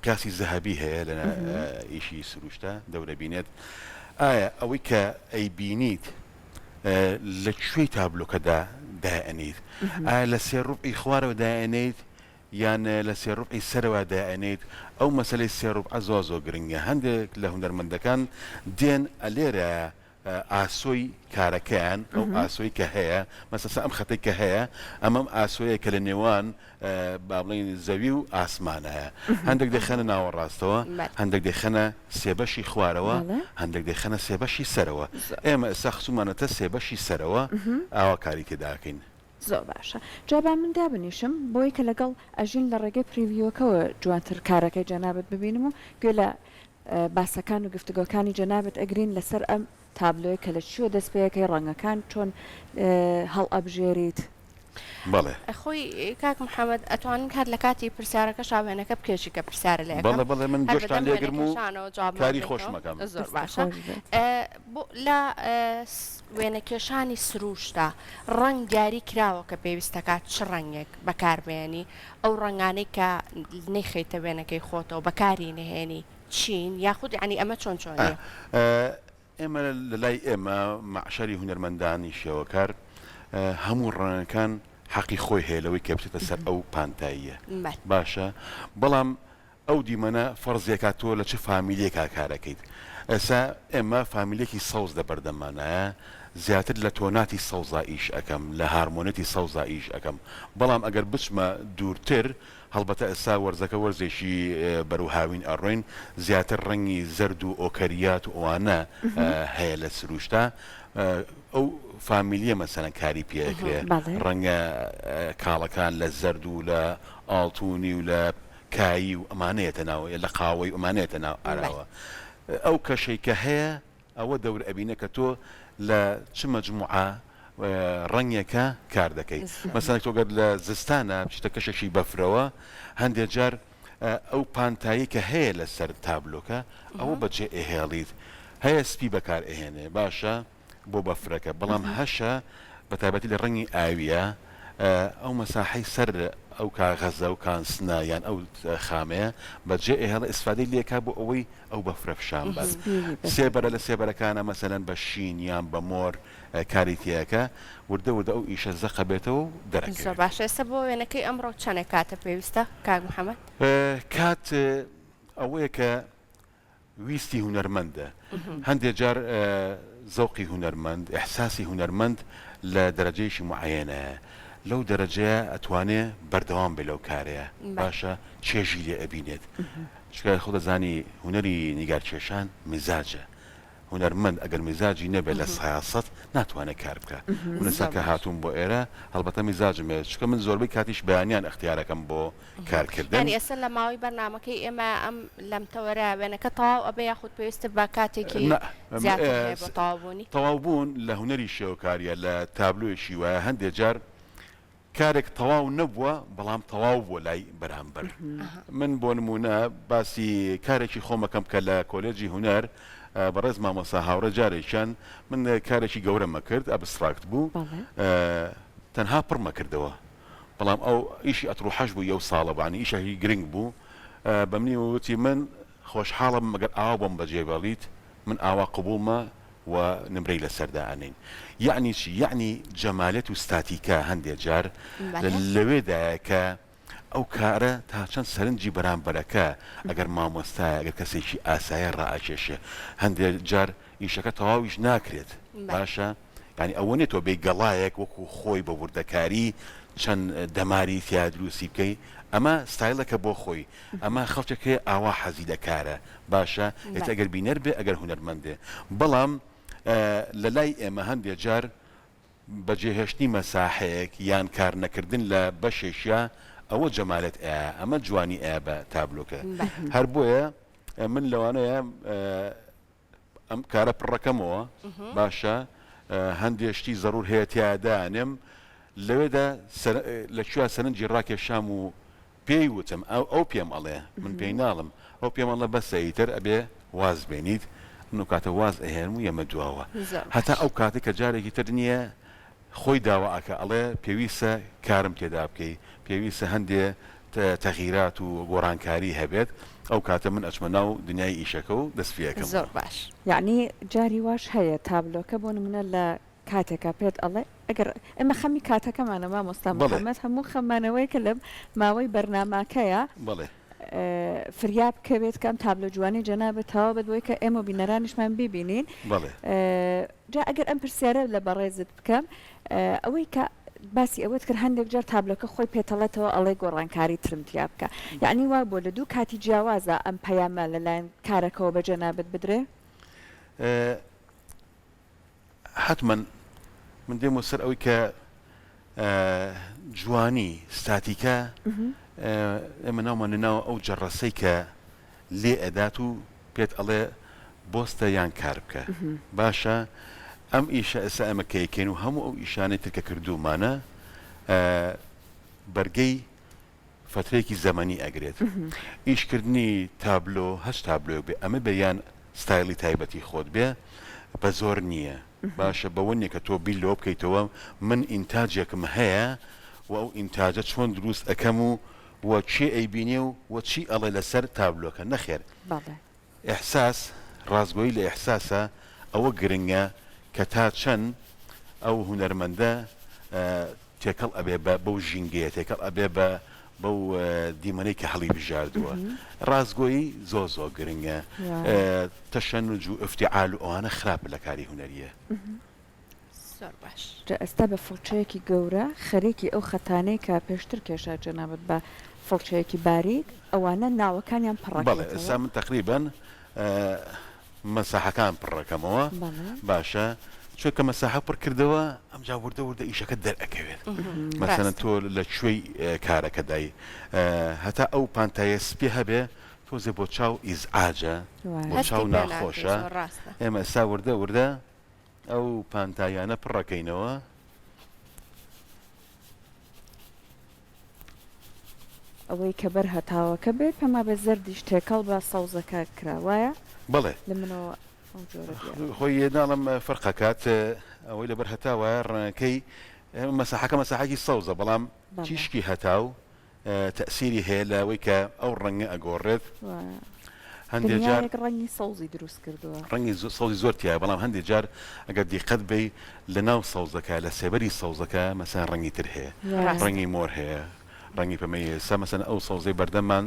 قیاسی زەهەبی هەیە لە ئیشی سروشتە دەورە بینێت ئایا ئەوەی کە ئەیبینیت لە کوێی تابلۆکەدا دائەنیت ئایا لە سێ ڕوبعی خوارەوە دائەنیت یان لە سێ ڕوبعی سەرەوە دائەنیت ئەو مەسەلەی سێ ڕوبعە زۆر زۆر گرنگە هەندێک لە هونەرمەندەکان دێن ئەلێرە ئاسۆی کارەکەیان، ئەو ئاسۆی کە هەیە، مەسەسە ئەم خەتەی کە هەیە، ئەمە ئەم ئاسۆیە کە لە نێوان با بڵێین زەوی و ئاسمانایە. هەندێک دەیخەنە ناوەڕاستەوە، هەندێک دەیخەنە سێبەشی خوارەوە، هەندێک دەیخەنە سێبەشی سەرەوە. ئێمە ئێستا خستوومانەتە سێبەشی سەرەوە، ئاوا کاری تێدا ئەکەین. زۆر باشە جا با من دابنیشم بۆی کە لەگەڵ ئەژین لە ڕێگەی preview ەکەوە جوانتر کارەکەی جەنابت ببینم و گوێ لە باسەکان و گفتوگۆکانی جەنابت ئەگرین لەسەر ئەم تابلۆیە کە لە چیوە دەست پێ ئەکەی ڕەنگەکان چۆن هەڵئەبژێریت. بەڵێ. خۆی کاک محمد ئەتوانین کات لە کاتی پرسیارەکەشا وێنەکە بکێشی کە پرسیارە لێ ئەکەم بەڵێ بەڵێ من هەر گوێشتان بەدەم لێ گرم و وێنەکێشانەوە جوابمان کاری بدەیتەوە خۆشم ئەکەم. زۆر دەستت باشە خۆش بێت. بۆ لە وێنەکێشانی سروشتا ڕەنگ دیاری کراوە کە پێویستەکات چ ڕەنگێک بەکاربێنی ئەو ڕەنگانەی کە نەیخەیتە وێنەکەی خۆتەوە بەکاری نەهێنی چین یاخود یانی ئەمە چۆن چۆنیە؟ ئێمە لە لای ئێمە مەعشەری هونەرمەندانی شێوەکار هەموو ڕەنگەکان حەقی خۆی هەیە لەوەی کە بچێتە سەر ئەو پانتاییە باشە بەڵام ئەو دیمەنە فەرزیەکا تۆ لە چ فامیلیەکا کارەکەیت ئێسا ئێمە فامیلیەکی سەوز لە بەردەممانایە زیاتر لە تۆناتی سەوزا ئیش ئەکەم لە هارمۆنێتی سەوزا ئیش ئەکەم بەڵام ئەگەر بچمە دوورتر هەڵبەتە ئێستا وەرزەکە وەرزێکی بەرەو هاوین ئەڕۆین زیاتر ڕەنگی زەرد و ئۆکەریات و ئەوانە هەیە لە سروشتا ئەو فامیلیە مەسەلەن کاری پێ ئەکرێ ڕەنگە کاڵەکان لە زەرد و لە ئاڵتونی و لە کایی و ئەمانە یەتە ناو لە قاوەی و ئەمانە یەتە ناو ئاراوە ئەو کەشەی کە هەیە ئەوە دەور ئەبینە کە تۆ لە چ مەجموعە ڕەنگێکە کار دەکەی مەسەلەن تۆ گەر لە زستانە بچیتە کەشێکی بەفرەوە هەندێ جار ئەو پانتایی کە هەیە لەسەر تابلۆکە ئەوە بەجێ ئەهێڵیت هەیە سپی بەکار ئەهێنێ باشە بۆ بەفرەکە بەڵام هەشە بە تایبەتی لە ڕەنگی ئاویە ئەو مەساحەی سەر ئەو کاغەزە و کانسنە یان ئەو خامەیە بەجێ ئەهێڵێ ئیسفادەی لێکا بۆ ئەوەی ئەو بەفرە فشان بات سێبەرە لە سێبەرەکانە مەسەلەن بە شین یان بە مۆر کاری تێیەکە وردە وردە ئەو ئیشە زەقە بێتەوە و دەرەکەوێت. زۆر باشە ئێستا بۆ وێنەکەی ئەمڕۆ چەنێک کاتە پێویستە کاک محەمەد؟ کات ئەوەیە کە ویستی هونەرمەندە، هەندێ جار زەوقی هونەرمەند، ئیحساسی هونەرمەند لە دەرەجەیەکی موعەیەنایە، لەو دەرەجەیە ئەتوانێ بەردەوام بێ لەو کارەیە، باشە چێژی لێ ئەبینێت، چونکە خۆت ئەزانی هونەری نیگارکێشان میزاجە، هونەرمەند ئەگەر میزاجی نەبێت لە سەیاسەت ناتوانێت کار بکا من ئێستا کە هاتووم بۆ ئێرە هەڵبەتە میزاجم هەیە چونکە من زۆربەی کاتیش بەیانیان ئەختیارەکەم بۆ کارکردن. یانی ئێستا لە ماوەی بەرنامەکەی ئێمە ئەم لەم تەوەرە وێنەکە تەواو ئەبێ یاخود پێویستت بە کاتێکی زیاتر هەیە بۆ تەواوبوونی؟ تەواوبوون لە هونەری شێوەکارییە لە تابلۆیەکی وایە هەندێ جار کارێک تەواو نەبووە بەڵام تەواو بووە لای بەرامبەر. من بۆ نموونە باسی کارێکی خۆم ئەکەم کە لە کۆلێجی هونەر بەڕێز مامۆستا هاوڕێ جارێکیان من کارێکی گەورەم ئەکرد abstract بوو تەنها پڕم ئەکردەوە بەڵام ئەو ئیشی ئەتروحەش بوو یەو ساڵە بوو یانی ئیشێکی گرنگ بوو بە منی وتی من خۆشحاڵم ئەگەر ئاوا بۆم بەجێ بێڵیت من ئاوا قبوڵمە و نمرەی لەسەر دائەنێین. یەعنی چی؟ یەعنی جەمالیەت و ستاتیکا هەندێ جار لەوێدایە کە ئەو کارە تا چەند سەرنجی بەرامبەرەکە ئەگەر مامۆستایە ئەگەر کەسێکی ئاسایە ڕائەکێشێ. هەندێ جار ئیشەکە تەواویش ناکرێت. باشە یانی ئەوە نیە تۆ بێی گەڵایەک وەکو خۆی بە وردەکاری چەند دەماری تیا دروستی بکەی ئەمە ستایڵێکە بۆ خۆی ئەمە خەڵکێک هەیە ئاوا حەزی لە کارە باشە ئێستا ئەگەر بینەر بێ ئەگەر هونەرمەند بێ بەڵام لە لای ئێمە هەندێ جار. بەجێهێشتنی مەساحەیەک یان کار نەکردن لە بەشێکیا ئەوە جەمالێت ئەیا ئەمە جوانی ئەیا بە تابلۆکە هەر بۆیە من لەوانەیە ئەم کارە پڕەکەمەوە باشە هەندێ شتی زەرور هەیە تیایا دانێم لەوێدا لە کوێ سەرنجی ڕاکێشام و پێی وتم ئەو ئەو پێم ئەڵێ من پێی ناڵم ئەو پێم ئەڵێ بەسە ئیتر ئەبێ واز بێنیت من ئەو کاتە واز ئەهێنم و یەمە دواوە زۆر هەتا باش. ئەو کاتەی کە جارێکی تر نییە خۆی داوا ئەکا ئەڵێ پێویستە کارم تێدا بکەی پێویستە هەندێ تەغیرات و گۆڕانکاری هەبێت ئەو کاتە من ئەچمە ناو دنیای ئیشەکە و دەست پێ ئەکەمەوە. زۆر باش. یەعنی جاری واش هەیە تابلۆکە بۆ نمونە لە کاتێکا پێت ئەڵێ ئەگەر ئێمە خەمی کاتەکەمانە مامۆستا بەڵێ. محمد هەموو خەممان ئەوەیە کە لە ماوەی بەرناماکەیا بەڵێ. فریا بکەوێت کە ئەم تابلۆ جوانەی جەنابت تەواو بێت بۆی کە ئێمە و بینەرانیشمان بیبینین. بەڵێ. جا ئەگەر ئەم پرسیارە لە بەڕێزت بکەم ئەوەی کە باسی ئەوەت کرد هەندێک جار تابلۆکە خۆی پێتەڵێتەوە ئەڵێ گۆڕانکاری ترم تیا بکە یەعنی وا بووە لە دوو کاتی جیاوازا ئەم پەیامە لەلایەن کارەکەوە بە جەنابت بدرێ؟ حەتمەن من دێمەوە سەر ئەوەی کە جوانی ستاتیکا ئێمە ناومان ناوە ئەو جەڕەسەی کە لێ ئەدات و پێت ئەڵێ بۆستە یان کار بکە باشە ئەم ئیشە ئێستا ئێمە کەیکەین و هەموو ئەو ئیشانەی تر کە کردوومانە بەرگەی فەترەیەکی زەمەنی ئەگرێت ئیش کردنی تابلۆ هەچ تابلۆیەک بێ ئەمە بێ یان ستایلی تایبەتی خۆت بێ بە زۆر نییە باشە بەوە نییە کە تۆ بیر لەوە بکەیتەوە من ئینتاجێکم هەیە و ئەو ئینتاجە چۆن دروست ئەکەم و و کێ ئەیبینێ و و چی ئەڵێ لەسەر تابلۆکە نەخێر بەڵێ. ئیحساس، ڕاستگۆیی لە ئیحساسە، ئەوە گرنگە کە تا چەند ئەو هونەرمەندە تێکەڵ ئەبێ بە بەو ژینگەیە، تێکەڵ ئەبێ بە بەو دیمەنەی کە هەڵیبژاردووە. ڕاستگۆیی زۆر زۆر گرنگە. تەشەنوج و ئیفتیعال و ئەوانە خراپە لە کاری هونەرییە. زۆر باش. جا ئێستا بە فڵچەیەکی گەورە خەریکی ئەو خەتانەی کە پێشتر کێشا جەنابت بە فڵچەیەکی باریک ئەوانە ناوەکانیان بەڵێ پڕەکەیتەوە؟ ئێستا من تەقریبەن مەساحەکان پڕەکەمەوە باشە چونکە مەساحە پڕ کردەوە ئەمجا وردە وردە ئیشەکە دەرئەکەوێت مەسەلەن تۆ لە کوێی کارەکەدای هەتا ئەو پانتایە سپیە هەبێ تۆزێ بۆ چاو ئیزعاجە بۆ چاو ناخۆشە ئێمە ئێستا وردە وردە ئەو پانتاییانە پڕەکەینەوە. ئەوەی کە بەر هەتاوەکە بێت پێم وابێت زەردیش تێکەڵ بە سەوزەکە کرا وایە؟ بەڵێ. لە منەوە ئەو جۆرە دیارە. خۆی ناڵێم فەرق ئەکات ئەوەی لەبەر هەتاو وایە ڕەنگەکەی مەساحەکە مەساحەکی سەوزە بەڵام تیشکی هەتاو تەئسیری هەیە لەوەی کە ئەو ڕەنگە ئەگۆڕێت هەندێ جار دنیایەک ڕەنگی سەوزی دروست کردووە. ڕەنگی سەوزی زۆر تیایە بەڵام هەندێ جار ئەگەر دیقەت بەی لە ناو سەوزەکە لە سێبەری سەوزەکە مەسەلەن ڕەنگی تر هەیە ڕەنگی مۆر هەیە ڕەنگی پەمەیی هەیە ئێستا مەسەلەن ئەو سەوزەی بەردەممان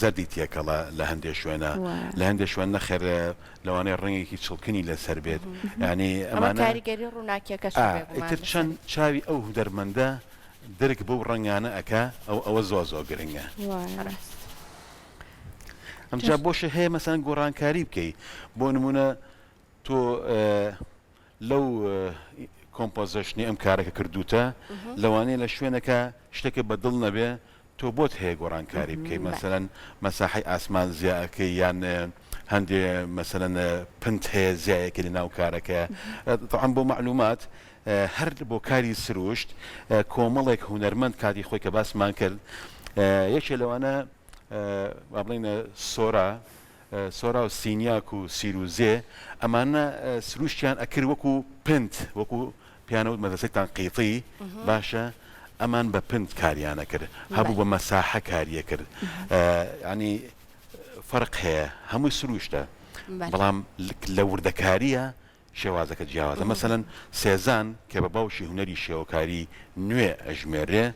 زەردی تێکەڵە لە هەندێ شوێنە لە هەندێ شوێن نەخێر لەوانەیە ڕەنگێکی چڵکنی لەسەر بێت یانی ئەمە ئەمانە کاریگەری ڕووناکیەکەشە ئا بێگومان ئیتر لەسەری. چەند چاوی ئەو هونەرمەندە درک بەو ڕەنگانە ئەکا ئەو ئەوە زۆر زۆر گرنگە. وایە. ڕاست. ئەمجا بۆشە هەیە مەسەلەن گۆڕانکاری بکەی بۆ نمونە تۆ لەو composition ی ئەم کارەکە کردوتە لەوانەیە لە شوێنەکە شتێکە بە دڵ نەبێ تۆ بۆت هەیە گۆڕانکاری بکەی مەسەلەن مەساحەی ئاسمان زیا ئەکەی یان هەندێ مەسەلەن پنت هەیە زیایەکەی لە ناو کارەکە تەعەن بۆ مەعلومات هەر بۆ کاری سروشت کۆمەڵێک هونەرمەند کاتی خۆی کە باسمان کرد یەکێ لەوانە با بڵێین سۆرا سۆرا و سینیاک و سیروزێ ئەمانە سروشتیان ئەکرد وەکو پنت وەکو پیانەوت مەدرسەی تەنقیطی باشە ئەمان بە پنت کاریان ئەکرد هەبوو بە مەساحە کاریە کرد ینی فەرق هەیە هەمووی سروشتە بەڵام لە وردەکاریە شێوازەکە جیاوازە مەسەلەن سێزان کە بە باوکی هونەری شێوەکاری نوێ ئەژمێررێ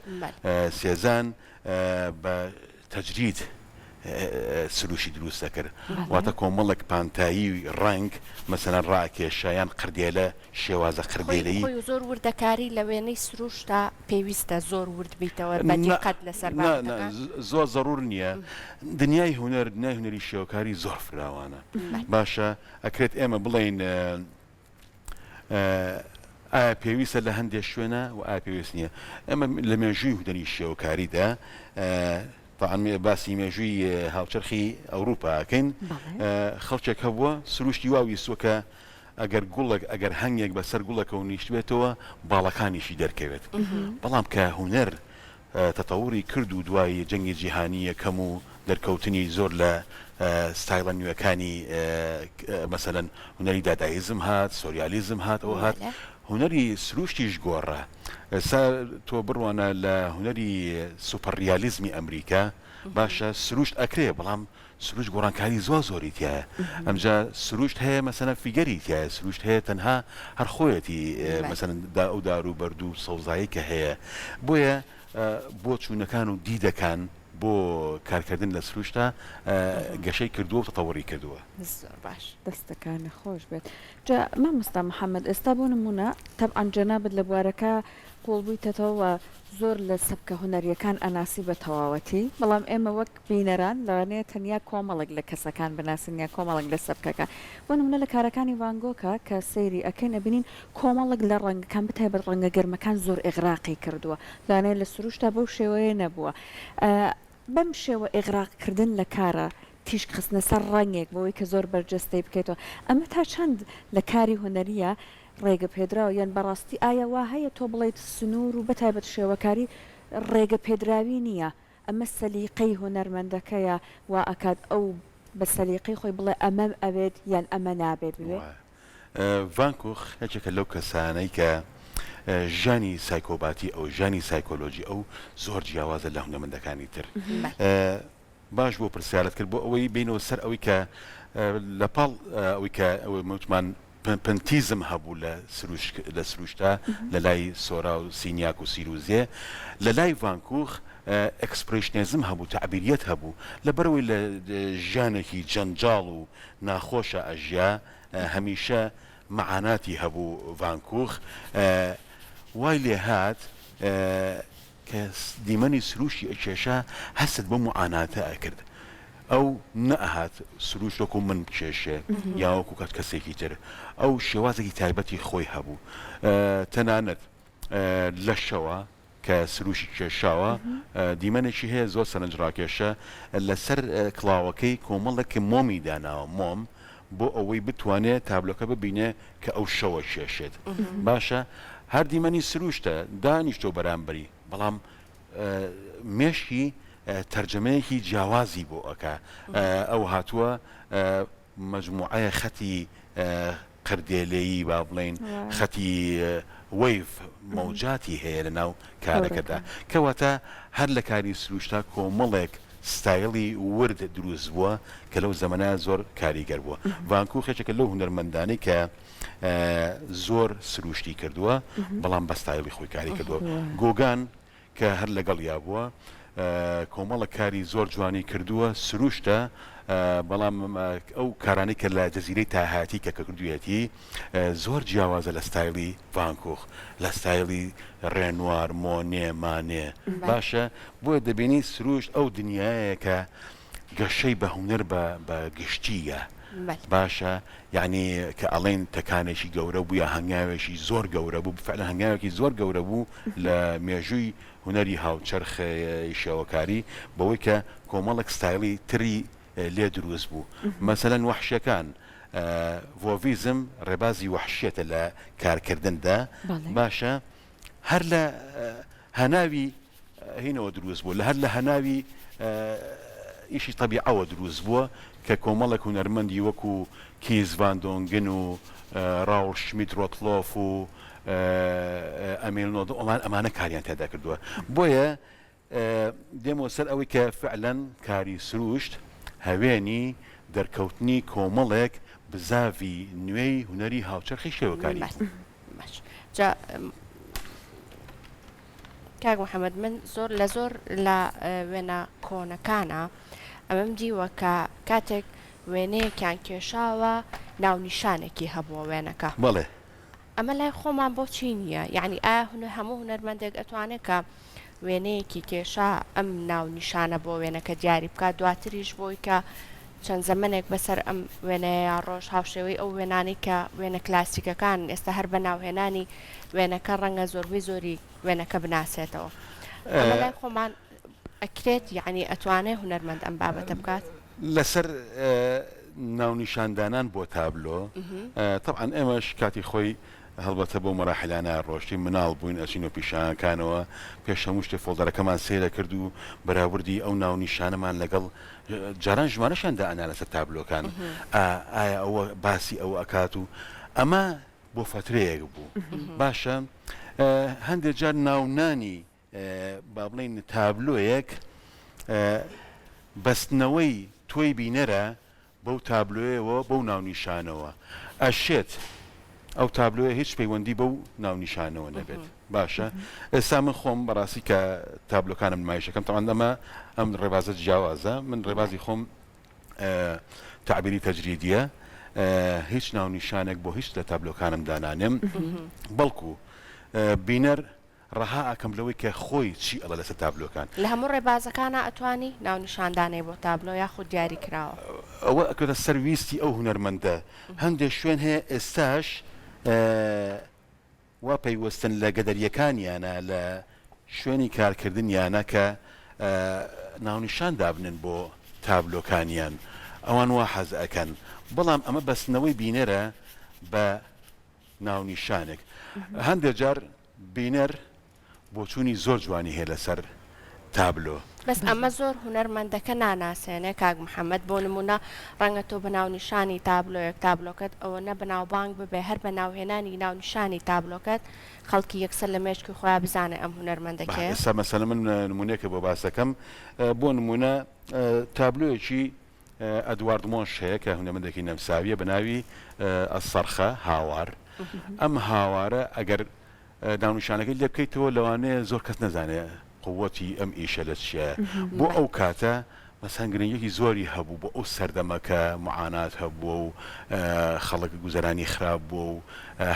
سێزان بە تەجرید سروشی دروست دەکرد واتە کۆمەڵێک پانتایی ڕەنگ مەسەلەن ڕاکێشە یان قردێلە شێوازە قردێلەی خۆی زۆر وردەکاری لە وێنەی سروشتا پێویستە زۆر ورد بیتەوە بە دیقەت لەسەر بابەتەکان؟ زۆر زەرور نییە دنیای هونەر دنیای هونەری شێوەکاری زۆر فراوانە باشە ئەکرێت ئێمە بڵێین. ئایا پێویستە لە هەندێک شوێنە و ئایا پێویست نییە؟ ئێمە لە مێژووی هونەری شێوەکاریدا تەعەن باسی مێژووی هاوچەرخی ئەوروپا ئەکەین خەڵکێک هەبووە سروشتی وا ویستووە کە ئەگەر گوڵێک ئەگەر هەنگێک بەسەر گوڵێکەوە نیشتبێتەوە باڵەکانیشی دەرکەوێت بەڵام کە هونەر تەتەوری کرد و دوای جەنگی جیهانی یەکەم و دەرکەوتنی زۆر لە ستایڵە نوێکانی مەسەلەن هونەری دادایزم هات، سۆریالیزم هات، ئەوە هات هونەری سروشتیش گۆڕا. ئێستا تۆ بڕوانە لە هونەری سوپەرڕیالیزمی ئەمریکا، باشە سروشت ئەکرێ بەڵام سروشت گۆڕانکاری زۆر زۆری تیایە ئەمجا سروشت هەیە مەسەلەن figure ی تیایە سروشت هەیە تەنها هەر خۆیەتی مەسەلەن دا ئەو دار و بەرد و سەوزایی کە هەیە بۆیە بۆ چوونەکان و دیدەکان بۆ کارکردن لە سروشتا گەشەی کردووە و تەتەوڕی کردووە. زۆر باش. دەستەکانت خۆش بێت جا مامۆستا محمد ئێستا بۆ نمونە تەبعەن جەنابت لە بوارەکە قوڵ بویتەتەوە و زۆر لە سەبکە هونەریەکان ئەناسی بە تەواوەتی بەڵام ئێمە وەک بینەران لەوانەیە تەنیا کۆمەڵێک لە کەسەکان بناسین یان کۆمەڵێک لە سەبکەکان بۆ نمونە لە کارەکانی ڤان گۆکا کە سەیری ئەکەین ئەبینین کۆمەڵێک لە ڕەنگەکان بەتایبەت ڕەنگە گەرمەکان زۆر ئیغراقی کردووە لەوانەیە لە سروشتا بەو شێوەیە نەبووە بەم شێوە ئیغراق کردن لە کارە تیشک خستنە سەر ڕەنگێک بەوەی کە زۆر بەرجەستەی بکەیتەوە ئەمە تا چەند لە کاری هونەرییە ڕێگە پێدراوە یان بەڕاستی ئایا وا هەیە تۆ بڵێیت سنوور و بەتایبەت شێوەکاری ڕێگە پێدراوی نییە ئەمە سەلیقەی هونەرمەندەکەیە وا ئەکات ئەو بە سەلیقەی خۆی بڵێ ئەمەم ئەوێت یان ئەمە نابێ بوێ؟ ڤان کوخ یەکێکە لەو کەسانەی کە ژیانی سایکۆباتی ئەو، ژیانی سایکۆلۆجی ئەو زۆر جیاوازە لە هونەرمەندەکانی تر. باش بوو پرسیارت کرد بۆ ئەوەی بێینەوە سەر ئەوەی کە لە پاڵ ئەوەی کە وتمان پنتیزم هەبوو لە سروشت لە سروشتا لە لای سۆرا و سینیاک و سیروزێ لە لای ڤانکوخ expressionism هەبوو تەعبیریەت هەبوو لەبەرئەوەی لە ژیانێکی جەنجاڵ و ناخۆشە ئەژیا هەمیشە مەعاناتی هەبوو ڤانکوخ وای لێهات کە دیمەنی سروشتی ئەکێشا هەستت بەو موعاناتە ئەکرد. ئەو نەئەهات سروشت وەکو من بکێشێ یا وەکو کەس کەسێکی تر. ئەو شێوازێکی تایبەتی خۆی هەبوو. تەنانەت لە شەوا کە سروشی کێشاوە دیمەنێکی هەیە زۆر سەرنجڕاکێشە لەسەر کڵاوەکەی کۆمەڵێک مۆمی داناوە، مۆم، بۆ ئەوەی بتوانێ تابلۆکە ببینێ کە ئەو شەوە کێشێت. باشە هەر دیمەنی سروشتە دانیشتوە بەرامبەری بەڵام مێشکی تەرجەمەیەکی جیاوازی بۆ ئەکا. ئەو هاتووە مەجموعەیە خەتی قردێلەیی با بڵێین خەتی wave مەوجاتی هەیە لە ناو کارەکەدا. کەواتە هەر لە کاری سروشتا کۆمەڵێک ستایڵی ورد دروست بووە کە لەو زەمەنە زۆر کاریگەر بووە. ڤان کوخ یەکێکە لەو هونەرمەندانەی کە زۆر سروشتی کردووە بەڵام بە ستایڵی خۆی کاری کردووە. گۆگان کە هەر لەگەڵیا بووە کۆمەڵە کاری زۆر جوانی کردووە سروشتە بەڵام ئەو کارانەی کە لە جەزیرەی تاهاتی کە کردوویەتی زۆر جیاوازە لە ستایلی ڤانکوخ لە ستایلی ڕێنوار مۆنێ مانێ باشە بۆیە دەبینی سروشت ئەو دنیایە کە گەشەی بە هونەر بە بە گشتییە باشە یعنی کە ئەڵێن تەکانێکی گەورە بوو یا هەنگاوێکی زۆر گەورە بوو فعلا هەنگاوێکی زۆر گەورە بوو لە مێژووی هونەری هاوچەرخ شێوەکاری بەوەی کە کۆمەڵێک ستایلی تری لێ دروست بوو مەسەلەن وەحشیەکان ڤۆڤیزم ڕێبازی وەحشیەتە لە کارکردندا باشە هەر لە هەناوی هینەوە دروست بووە لە هەر لە هەناوی ئیشی تەبیعەوە دروست بووە کە کۆمەڵێک هونەرمەندی وەکو کیس ڤان دۆنگن و ڕاوڵ شمیت ڕۆتلۆف و ئەمیل نۆدڵ ئەمان ئەمانە کاریان تێدا کردووە بۆیە دێمەوە سەر ئەوەی کە فعلەن کاری سروشت هەوێنی دەرکەوتنی کۆمەڵێک بزاڤی نوێی هونەری هاوچەرخی شێوەکاری بوو. باش جا کاک محەممەد من زۆر لە زۆر لە وێنە کۆنەکانە ئەمەم دیوە کە کاتێک وێنەیەکیان کێشاوە ناونیشانێکی هەبووە وێنەکە بەڵێ ئەمە لای خۆمان بۆچی نییە؟ یەعنی ئایا هەموو هونەرمەندێک ئەتوانێت کە وێنەیەکی کێشا ئەم ناونیشانە بۆ وێنەکە دیاری بکات دواتریش بۆی کە. چەند زەمەنێک بەسەر ئەم وێنەیەیا ڕۆشت هاوشێوەی ئەو وێنانەی کە وێنە کلاسیکەکانن ئێستا هەر بە ناوهێنانی وێنەکە ڕەنگە زۆربەی زۆری وێنەکە بناسێتەوە ئەمە لای خۆمان ئەکرێت یەعنی ئەتوانێ هونەرمەند ئەم بابەتە بکات؟ لەسەر ناونیشاندانان بۆ تابلۆ تەبعەن ئێمەش کاتی خۆی هەڵبەتە بەو مەراحیلانە ڕۆشتین مناڵ بووین ئەچینەوە پیشانگەکانەوە پێش هەموو شتێ فۆڵدەرەکەمان سەیرە کرد و بەراوردی ئەو ناونیشانەمان لەگەڵ جاران ژمارەشیان دائەنا لەسەر تابلۆکان ئایا ئەوە باسی ئەوە ئەکات و ئەمە بۆ فەترەیەک بوو باشە هەندێک جار ناونانی با بڵێین تابلۆیەک بەستنەوەی تۆی بینەرە بەو تابلۆیەوە بەو ناونیشانەوە ئەشێت ئەو تابلۆیە هیچ پەیوەندی بەو ناونیشانەوە نەبێت باشە ئێستا من خۆم بەڕاستی کە تابلۆکانم نمایشەکەم تەمان ئەمە ئەم ڕێبازە جیاوازە من ڕێبازی خۆم تەعبیری تەجریدیە هیچ ناونیشانێک بۆ هیچ لە تابلۆکانم دانانێم بەڵکو بینەر ڕەها ئەکەم لەوەی کە خۆی چی ئەڵێ لەسەر تابلۆکان. لە هەموو ڕێبازەکانا ئەتوانی ناونیشان دانێی بۆ تابلۆ یاخود دیاری کراوە؟ ئەوە ئەکەوێتە سەر ویستی ئەو هونەرمەندە، هەندێ شوێن هەیە ئێستاش وا پەیوەستن لە گەدەریەکانیانە لە شوێنی کارکردنیانە کە ناونیشان دابنێن بۆ تابلۆکانیان ئەوان وا حەز ئەکەن بەڵام ئەمە بەستنەوەی بینەرە بە ناونیشانێک. هەندێ جار بینەر بۆچوونی زۆر جوانی هەیە لەسەر تابلۆ. بەس ئەمە زۆر هونەرمەندەکە ناناسێنێ کاک محەمەد بۆ نموونە ڕەنگە تۆ بە ناونیشانی تابلۆیەک تابلۆکەت ئەوەنە بەناوبانگ ببێ هەر بە ناوهێنانی ناونیشانی تابلۆکەت خەڵکی یەکسەر لە مێشکی خۆیا بزانێ ئەم هونەرمەندە کێیە. ئێستا مەسەلەن من نموونەیەکت بۆ باس دەکەم بۆ نموونە تابلۆیەکی ئەدوارد مۆنش هەیە کە هونەرمەندێکی نەمساویە بە ناوی الصرخە، هاوار. ئەم هاوارە ئەگەر ناونیشانەکەی لێ بکەیتەوە لەوانەیە زۆر کەس نەزانێ قووەتی ئەم ئیشە لە چیایە. بۆ ئەو کاتە مەسەن گرنگیەکی زۆری هەبوو بۆ ئەو سەردەمە کە معانات هەبووە و خەڵک گوزەرانی خراپ بووە و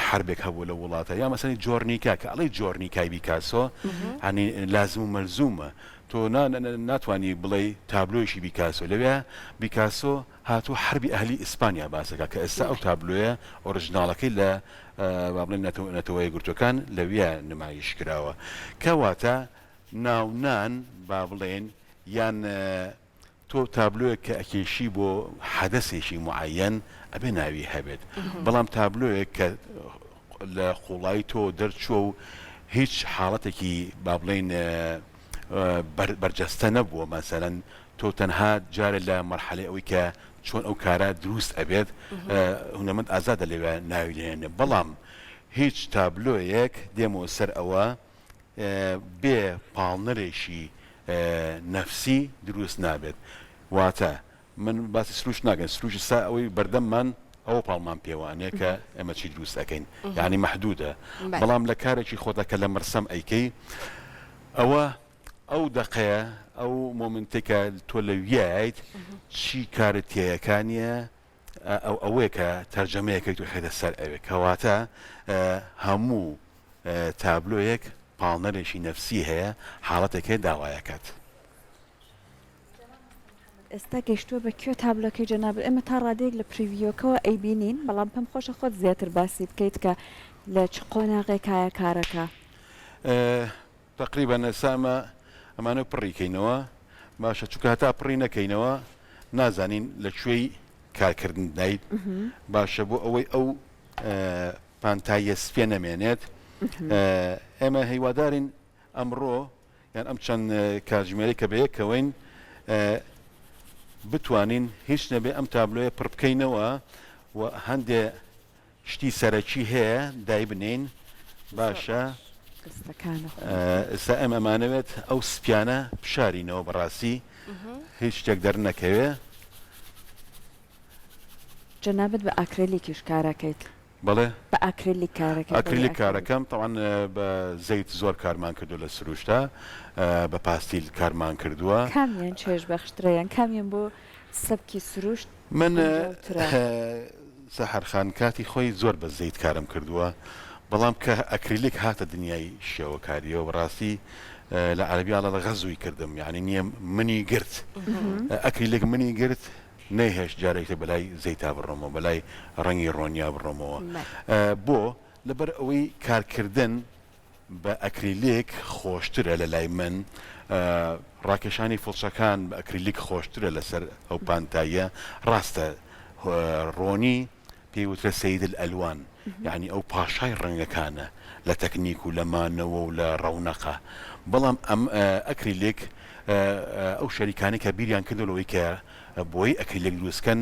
حەربێک هەبووە لەو وڵاتە یا مەسەنی جۆرنیکا کە ئەڵێی جۆرنیکای بیکاسۆ یانی لازم و مەلزومە تۆ ناتوانی بڵێی تابلۆیەکی بیکاسۆ لەوێ بیکاسۆ هاتووە حەربی ئەهلی ئیسپانیا باس دەکات کە ئێستا ئەو تابلۆیە ئۆریجناڵەکەی لە با بڵێین نەتەوە یەکگرتووەکان لەویا نمایش کراوە کەواتە ناونان با بڵێین یان تۆ تابلۆیەک کە ئەکێشی بۆ حەدەسێکی معەیەن ئەبێ ناوی هەبێت بەڵام تابلۆیەک کە لە قوڵایی تۆ دەرچووە و هیچ حاڵەتێکی با بڵێین بەرجەستە نەبووە مەسەلەن تۆ تەنها جارێ لە مەرحەلەی ئەوەی کە چۆن ئەو کارە دروست ئەبێت هونەرمەند ئازادە لەوێ ناوی لێنێ بەڵام هیچ تابلۆیەک دێمەوە سەر ئەوە بێ پاڵنەرێکی نەفسی دروست نابێت واتە من باسی سروشت ناکەین سروشت سا ئەوەی بەردەممان ئەوە پاڵمان پێوە ئەنێ کە ئێمە چی دروست ئەکەین یعنی مەحدودە بەڵام لە کارێکی خۆتا کە لە مەرسەم ئەیکەی ئەوە ئەو دەقەیە ئەو moment ێک کە تۆ لەویایت چی کارت تێیەکانیە ئەو ئەوەیە کە تەرجەمەیەکەیت و خێتە سەر ئەوێ کەواتە هەموو تابلۆیەک پاڵنەرێکی نەفسی هەیە حاڵەتێک هەیە داوایەکات. ئێستا گەیشتووە بە کوێ تابلۆکەی جەنابت؟ ئێمە تا ڕادەیەک لە preview ەکەوە ئەیبینین، بەڵام پێم خۆشە خۆت زیاتر باسی بکەیت کە لە چ قۆناغێکایە کارەکە؟ تەقریبەن ئێستا ئەمە ئەمانە پڕی کەینەوە باشە چونکە هەتا پڕی نەکەینەوە نازانین لە کوێی کارکردندایت باشە بۆ ئەوەی ئەو پانتاییە سپیە نەمێنێت ئێمە هیوادارین ئەمڕۆ یان ئەم چەند کاتژمێرەی کە بەیەکەوەین بتوانین هیچ نەبێ ئەم تابلۆیە پڕ بکەینەوە و هەندێ شتی سەرەکی هەیە دایبنێین باشە ئێستا ئێمە ئەمانەوێت ئەو سپیانە بشارینەوە بەڕاستی هیچ شتێک دەرنەکەوێ. جەنابت بە ئاکرێلیکیش کارەکەیت؟ بەڵێ. بە ئاکریلیک کارەکەی؟ ئاکریلیک کارەکەم تەبعەن بە زەیت زۆر کارمان کردووە لە سروشتا بە پاستیل کارمان کردووە. کامیان چێژ بەخشترە یان کامیان بۆ سەبکی سروشت من گونجاوترە؟ سەحەر خان کاتی خۆی زۆر بە زەیت کارم کردووە بەڵام کە ئەکریلیک هاتە دنیای شێوەکاریەوە بەڕاستی لە عەرەبی ئەڵێ غەزوی کردم یانی نیە منی گرت ئەکریلیک منی گرت. نەیهێشت جارێکی تر بەلای زەیتا بڕۆمەوە، بەلای ڕەنگی ڕۆنیا بڕۆمەوە. بۆ؟ لەبەر ئەوەی کارکردن بە ئەکریلیک خۆشترە لەلای من، ڕاکێشانی فڵچەکان بە ئەکریلیک خۆشترە لەسەر ئەو پانتاییە، ڕاستە ڕۆنی پێی وترێ سید الالوان یانی ئەو پاشای ڕەنگەکانە لە تەکنیک و لە مانەوە و لە ڕەونەقە بەڵام ئەم ئەکریلیک ئەو شەریکانەی کە بیریان کردەوە لەوەی کە بۆیەی ئەکریلیک دروست کەن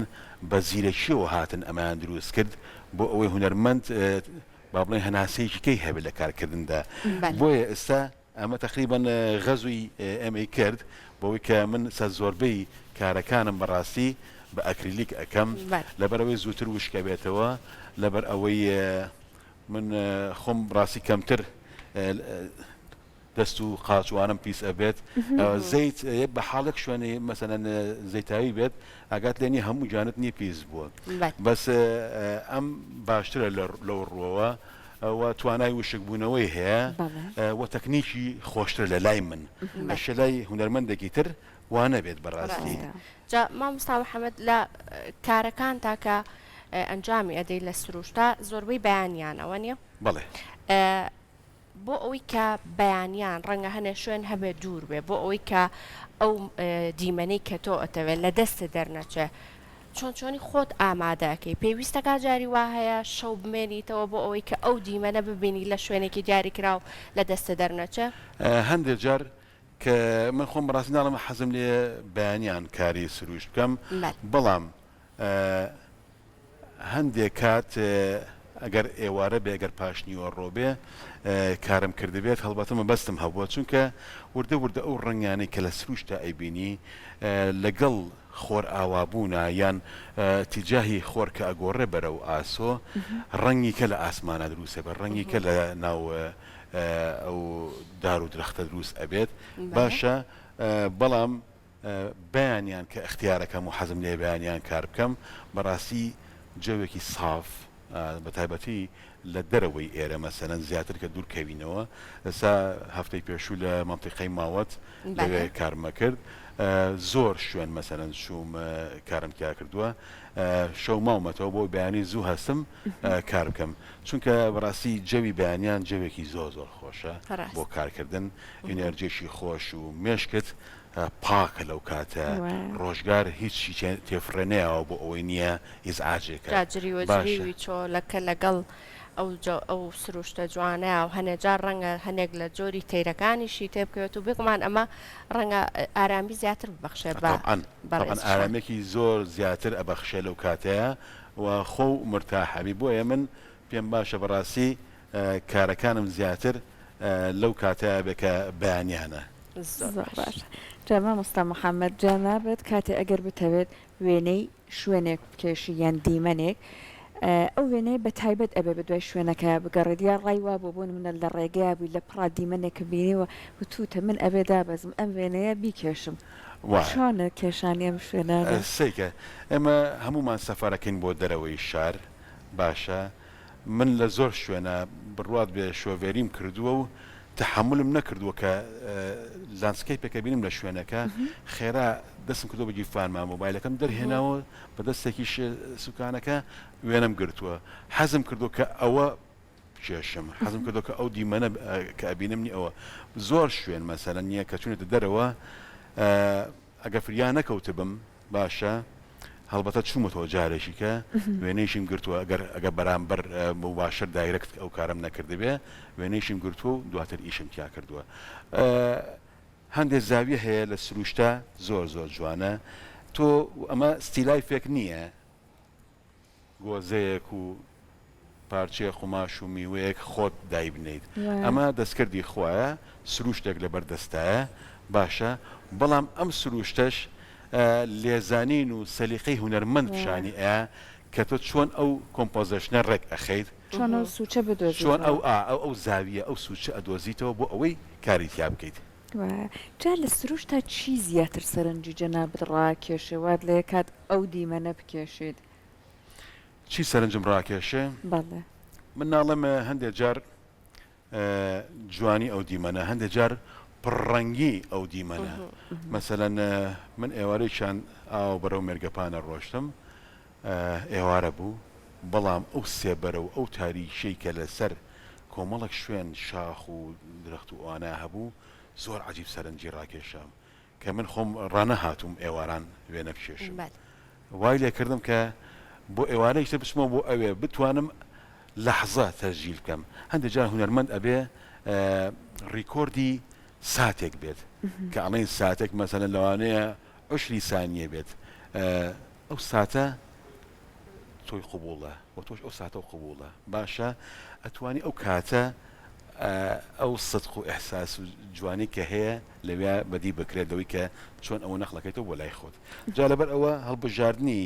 بە زیرەکیەوە هاتن ئەمەیان دروست کرد بۆ ئەوەی هونەرمەند با بڵێین هەناسەیەکی کەی هەبێت لە کارکردندا بۆیە ئێستا ئەمە تەقریبەن غەزوی ئێمەی کرد بەوەی کە من سە زۆربەی کارەکانم بەڕاستی بە ئەکریلیک ئەکەم لەبەرئەوەی زووتر وشک ئەبێتەوە لەبەر ئەوەی من خۆم ڕاستی کەمتر دەست و قاچ وانم پیس ئەبێت زەیت بە حاڵێک شوێنی مەسەلەن زەیتاوی بێت ئاگات لێ نیە هەموو گیانت نیە پیس بووە بەس ئەم باشترە لەو ڕووەوە و توانای وشکبوونەوەی هەیە و تەکنیکی خۆشترە لە لای من ئەشێ لای هونەرمەندێکی تر وا نەبێت بەڕاستی. جا مامۆستا محمد لە کارەکانتا کە ئەنجامی ئەدەی لە سروشتا زۆربەی بەیانیانە وەنیە؟ بەڵێ. بۆ ئەوەی کە بەیانیان ڕەنگە هەنێ شوێن هەبێ دوور بێ بۆ ئەوەی کە ئەو دیمەنەی کە تۆ ئەتەوێ لە دەستت دەرنەچێ چۆن چۆنی خۆت ئامادە ئەکەی پێویستەکا جاری وا هەیە شەو بمێنیتەوە بۆ ئەوەی کە ئەو دیمەنە ببینی لە شوێنێکی دیاریکراو لە دەستت دەرنەچێ؟ هەندێ جار کە من خۆم بەڕاستی ناڵێم حەزم لێیە بەیانیان کاری سروشت بکەم بەڵام هەندێ کات ئەگەر ئێوارە بێ ئەگەر پاشنیوەڕۆ بێ کارم کردبێت هەڵبەتە مەبەستم هەبووە چونکە وردە وردە ئەو ڕەنگانەی کە لە سروشتا ئەیبینی لەگەڵ خۆرئاوابوونا یان تیجاهی خۆر کە ئەگۆڕێ بەرەو ئاسۆ ڕەنگی کە لە ئاسمانا دروست ئەبێت ڕەنگی کە لە ناو ئەو دار و درەختە دروست ئەبێت باشە بەڵام بەیانیان کە ئیختیارەکەم و حەزم لێیە بەیانیان کار بکەم بەڕاستی جەوێکی ساف بەتایبەتی لە دەرەوەی ئێرە مەسەلەن زیاتر کە دوور کەوینەوە ئێستا هەفتەی پێشوو لە مەنتیقەی ماوەت لەوێ کارمە کرد زۆر شوێن مەسەلەن چووم کارم تیا کردووە شەو ماومەتەوە بۆ بەیانی زوو هەستم کار بکەم چونکە بەڕاستی جەوی بەیانیان جەوێکی زۆر زۆر خۆشە بۆ کارکردن ئینێرجێکی خۆش و مێشکت پاکە لەو کاتە ڕۆژگار هیچی تێفڕێ نەیاوە بۆ ئەوەی نییە ئیزعاجێکە جا جریوە باشە. جریوی چۆلەکە لەگەڵ ئەو جە ئەو سروشتە جوانەیا و هەنێ جار ڕەنگە هەنێک لە جۆری تەیرەکانیشی تێ بکەوێت و بێگومان ئەمە ڕەنگە ئارامی زیاتر ببەخشێ بە تەبعەن تەبعەن بەڕێزیشان. ئارامێکی زۆر زیاتر ئەبەخشێ لەو کاتەیا و خۆو مورتاح ئەبی بۆیە من پێم باشە بەڕاستی کارەکانم زیاتر لەو کاتەیا بێ کە بەیانیانە. زۆر زۆر باش. باشە جا مامۆستا محمد جەنابت کاتێ ئەگەر بتەوێت وێنەی شوێنێک بکێشی یان دیمەنێک ئەو وێنەیە بە تایبەت ئەبێ بە دوای شوێنەکەیا بگەڕێت یا ڕای وابووە بۆ نمونە لە ڕێگەیا بووی لە پڕا دیمەنێکت بینیوە وتوتە من ئەبێ دابەزم ئەم وێنەیە بیکێشم وایە. چۆنە کێشانی ئەم شوێنانە؟ سەیرکە ئێمە هەموومان سەفەرەکەین بۆ دەرەوەی شار باشە من لە زۆر شوێنا بڕوات بێ شۆڤێریم کردووە و تەحەمولم نەکردووە کە landscape ێک ئەبینم لە شوێنەکە خێرا دەستم کردووە بە گیرفانما مۆبایلەکەم دەرهێناوە بە دەستێکیش سوکانەکە وێنەم گرتووە حەزم کردووە کە ئەوە بکێشم حەزم کردووە کە ئەو دیمەنە کە ئەبینم نی ئەوە زۆر شوێن مەسەلەن نییە کە چوونێتە دەرەوە ئەگەر فریا نەکەوتبم باشە هەڵبەتە چوومەتەوە جارێکی کە وێنەیشیم گرتووە ئەگەر ئەگەر بەرامبەر مباشر direct ئەو کارەم نەکردبێ وێنەیشیم گرتووە و دواتر ئیشم تیا کردووە هەندێک زاویە هەیە لە سروشتە زۆر زۆر جوانە تۆ ئەمە still life ێک نییە گۆزەیەک و پارچەیە قوماش و میوەیەک خۆت دایبنێیت ئەمە دەستکردی خوایە سروشتێک لەبەر دەستایە باشە بەڵام ئەم سروشتەش لێزانین و سەلیقەی هونەرمەند پیشانی ئەیا کە تۆ چۆن ئەو composition ە ڕێک ئەخەیت چۆن ئەو سوچە چۆن بدۆزیتەوە. ئەو ئا ئەو ئەو زاویە ئەو سوچە ئەدۆزیتەوە بۆ ئەوەی کاری تیا بکەیت. وایە. جا لە سروشتا چی زیاتر سەرنجی جەنابت ڕاکێشێ وات لێکات ئەو دیمەنە بکێشیت؟ چی سەرنجم ڕاکێشێ؟ بەڵێ. من ناڵێم هەندێ جار جوانی ئەو دیمەنە، هەندێ جار. پڕڕەنگی ئەو دیمەنە. مەسەلەن من ئێوارەیەکیان ئاوە بەرەو مێرگەپانە ڕۆشتم، ئێوارە بوو، بەڵام ئەو سێبەرە و ئەو تاریکیەی کە لەسەر کۆمەڵێک شوێن شاخ و درەخت و ئەوانە هەبوو زۆر عەجیب سەرنجی ڕاکێشام کە من خۆم ڕانەهاتووم ئێواران وێنە بکێشم وای لێکردم کە بۆ ئێوارەیەکی تر بچمەوە بۆ ئەوێ بتوانم لەحزە تەسجیل بکەم هەندێک جار هونەرمەند ئەبێ ڕیکۆردی ساتێک بێت کە ئەڵێن ساتێک مەسەلەن لەوانەیە عشری سانیە بێت ئەو ساتە تۆی قبوڵە و تۆش ئەو ساتە و قبوڵە باشە ئەتوانی ئەو کاتە ئەو سدق و ئیحساس و جوانی کە هەیە لەویا بەدی بکرێت لەوەی کە چۆن ئەوە نەقڵەکەیتەوە بۆ لای خۆت جا لەبەر ئەوە هەڵبژاردنی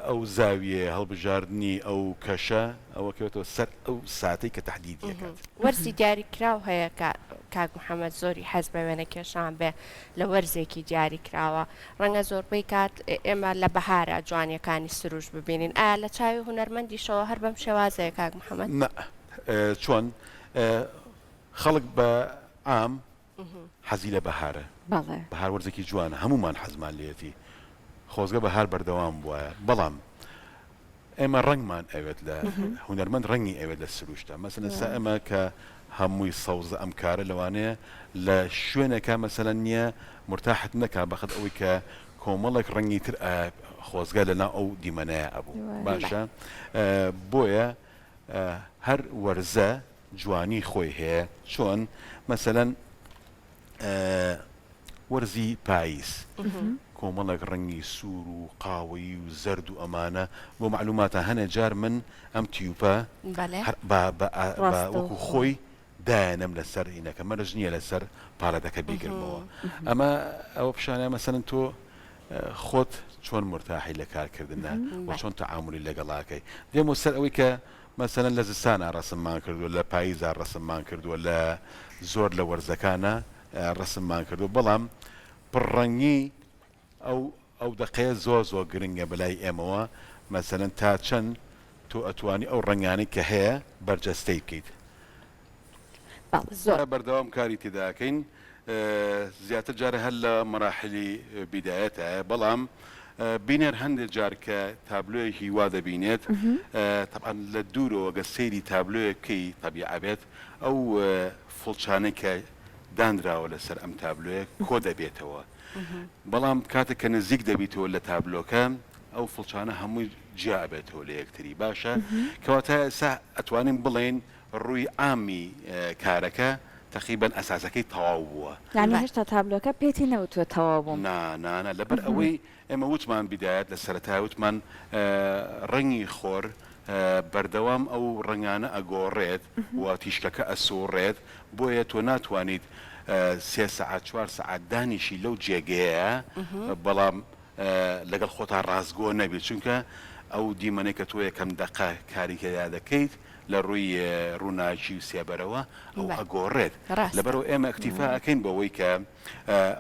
ئەو زاویەیە هەڵبژاردنی ئەو کەشە ئەوە کەوێتەوە سەر ئەو ساتەی کە تەحدیدی ئەکات. وەرزی دیاریکراو هەیە کە کاک محەمەد زۆری حەز بە وێنەکێشان بێ لە وەرزێکی دیاریکراوە ڕەنگە زۆربەی کات ئێمە لە بەهارا جوانیەکانی سروشت ببینین ئایا لە چاوی هونەرمەندیشەوە هەر بەم شێوازەیە کاک محەمەد؟ نا چۆن خەڵک بە عام حەزی لە بەهارە بەڵێ. بەهار وەرزێکی جوانە هەموومان حەزمان لێیەتی خۆزگە بەهار بەردەوام بوایە بەڵام ئێمە ڕەنگمان ئەوێت لە هونەرمەند ڕەنگی ئەوێت لە سروشتە مەسەلەن ئێستا ئێمە کە هەمووی سەوزە ئەم کارە لەوانەیە لە شوێنێکا مەسەلەن نییە مورتاحت نەکا بەخت ئەوەی کە کۆمەڵێک ڕەنگی تر خۆزگە لەناو ئەو دیمەنەیە ئەبوو باشە بۆیە هەر وەرزە جوانی خۆی هەیە چۆن مەسەلەن وەرزی پاییز کۆمەڵێک ڕەنگی سوور و قاوەیی و زەرد و ئەمانە بۆ مەعلوماتە هەنێ جار من ئەم تیوپە هەر بە بە وەکو خۆی دایەنم لەسەر ئینەکە مەرج نییە لەسەر پالەتەکە بیگرمەوە ئەمە ئەوە پیشانە مەسەلەن تۆ خۆت چۆن مورتاحی لە کارکردنە و چۆن تەعامولی لەگەڵاکەی دێمەوە سەر ئەوەی کە مەسەلەن لە زستانا ڕەسممان کردووە، لە پاییزا ڕەسممان کردووە، لە زۆر لە وەرزەکانا ڕەسممان کردووە، بەڵام پڕڕەنگی ئەو ئەو دەقەیە زۆر زۆر گرنگە بەلای ئێمەوە، مەسەلەن تا چەند تۆ ئەتوانی ئەو ڕەنگانەی کە هەیە بەرجەستەی بکەیت. بەڵێ زۆر. بەردەوام کاری تێدا ئەکەین زیاتر جارێ هەر لە مەراحیلی بیدایەتایە بەڵام بینەر هەندێ جار کە تابلۆیەکی وا دەبینێت تەبعەن لە دوورەوە گەر سەیری تابلۆیەک بکەی تەبیعە بێت ئەو فڵچانەی کە دانراوە لەسەر ئەم تابلۆیە کۆ دەبێتەوە بەڵام کاتێک کە نزیک دەبیتەوە لە تابلۆکە ئەو فڵچانە هەمووی جیا ئەبێتەوە لە یەکتری باشە کەواتە ئێستا ئەتوانین بڵێین ڕووی عامی کارەکە تەقریبەن ئەساسەکەی تەواو بووە. یانی هێشتا تابلۆکە پێتی نەوتووە تەواو بووم. نا نا نا لەبەر ئەوەی ئێمە وتمان بیدایەت لە سەرەتای وتمان ڕەنگی خۆر بەردەوام ئەو ڕەنگانە ئەگۆڕێت و تیشکەکە ئەسوڕێت بۆیە تۆ ناتوانیت سێ سەعات چوار سەعات دانیشی لەو جێگەیە بەڵام لەگەڵ خۆتا ڕاستگۆ نەبیت چونکە ئەو دیمەنەی کە تۆ یەکەم دەقە کاری تێدا دەکەیت لە ڕووی ڕووناکی و سێبەرەوە ئەو ئەگۆڕێت لەبەرئەوە ئێمە ئیکتیفا ئەکەین بەوەی کە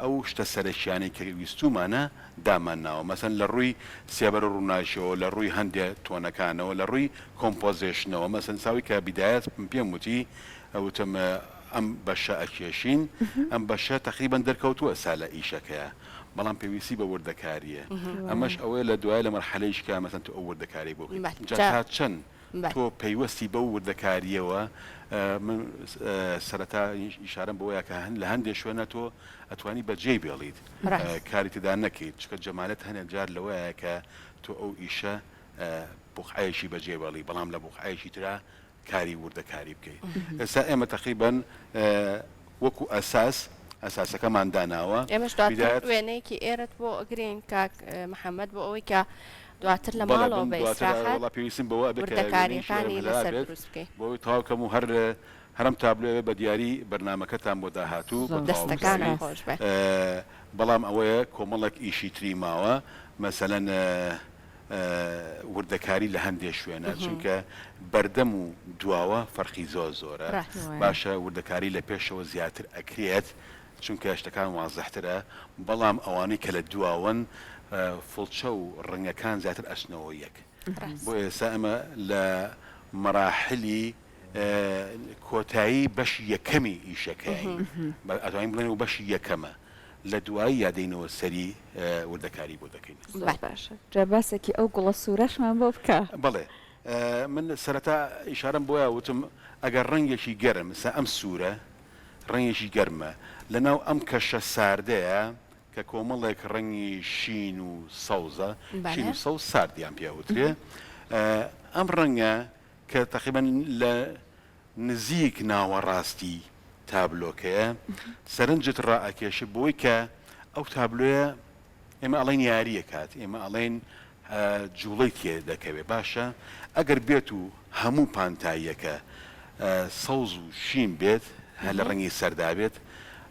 ئەو شتە سەرەکیانەی کە ویستوومانە دامان ناوە مەسەن لە ڕووی سێبەر و ڕووناکیەوە لە ڕووی هەندێ tone ەکانەوە لە ڕووی composition ەوە مەسەن ساوی کە بیدایەت پێم وتی وتم ئەم بەشە ئەکێشین ئەم بەشە تەقریبەن دەرکەوتووە ئێستا لە ئیشەکەیە بەڵام پێویستی بە وردەکارییە ئەمەش ئەوەیە لە دوای لە مەرحەلەیش کە مەسەن تۆ ئەو وردەکاریەی بۆ بکەیت جا تا چەند تۆ پەیوەستی بەو وردەکارییەوە، من سەرەتا ئیشارەم بەوەیە کە لە هەندێ شوێنە تۆ ئەتوانی بەجێی بێڵیت کاری تێدا نەکەیت، چونکە جەمالەت هەنێ جار لەوەیە کە تۆ ئەو ئیشە بوقعەیەکی بەجێ بێڵی، بەڵام لە بوقعەیەکی ترا کاری وردەکاری بکەیت. ئێستا ئێمە تەقریبەن وەکو ئەساس ئەساسەکەمان داناوە. ئێمەش دواتر وێنەیەکی ئێرەت بۆ ئەگرین کاک محەمەد بۆ ئەوەی کە دواتر لە ماڵەوە بە ئیسراحەت وردەکارییەکانی لەسەر دروست بکەی. بۆ ئەوەی تەواو کەم و هەر هەرم تابلۆ ئەبێ بە دیاری بەرنامەکەتان بۆ داهاتوو بە تەواو دەستەکانت خۆش بێ. بەڵام ئەوەیە کۆمەڵێک ئیشی تری ماوە مەسەلەن وردەکاری لە هەندێ شوێنە چونکە بەردەم و دواوە فەرقی زۆر زۆرە باشە وردەکاری لە پێشەوە زیاتر ئەکرێت چونکە شتەکان وازحترە بەڵام ئەوانەی کە لە دواوەن فڵچە و ڕەنگەکان زیاتر ئەچنەوە یەک بۆ ئێستا ئەمە لە مەراحلی. کۆتایی بەشی یەکەمی ئیشەکەین ئەتوانین بڵێن و بەشی یەکەمە لە دوایی یا دێینەوە سەری وردەکاری بۆ دەکەین. زۆر باشە جا باسێکی ئەو گوڵە سوورەشمان بۆ بکە. بەڵێ من سەرەتا ئیشارەم بۆیا وتم ئەگەر ڕەنگێکی گەرم ئستا ئەم سوورە ڕەنگێکی گەرمە لەناو ئەم کەشە ساردەیە کە کۆمەڵێک ڕەنگی شین و سەوزە شین و سەوز ساردیان پێ ئەوترێ ئەم ڕەنگە کە تەقریبەن لە نزیک ناوەڕاستی تابلۆکەیە سەرنجت ڕائەکێشێ بۆی کە ئەو تابلۆیە ئێمە ئەڵێین یاری ئەکات ئێمە ئەڵێین جوڵەی تێ دەکەوێ باشە ئەگەر بێت و هەموو پانتاییەکە سەوز و شین بێت هەر لە ڕەنگی سەردا بێت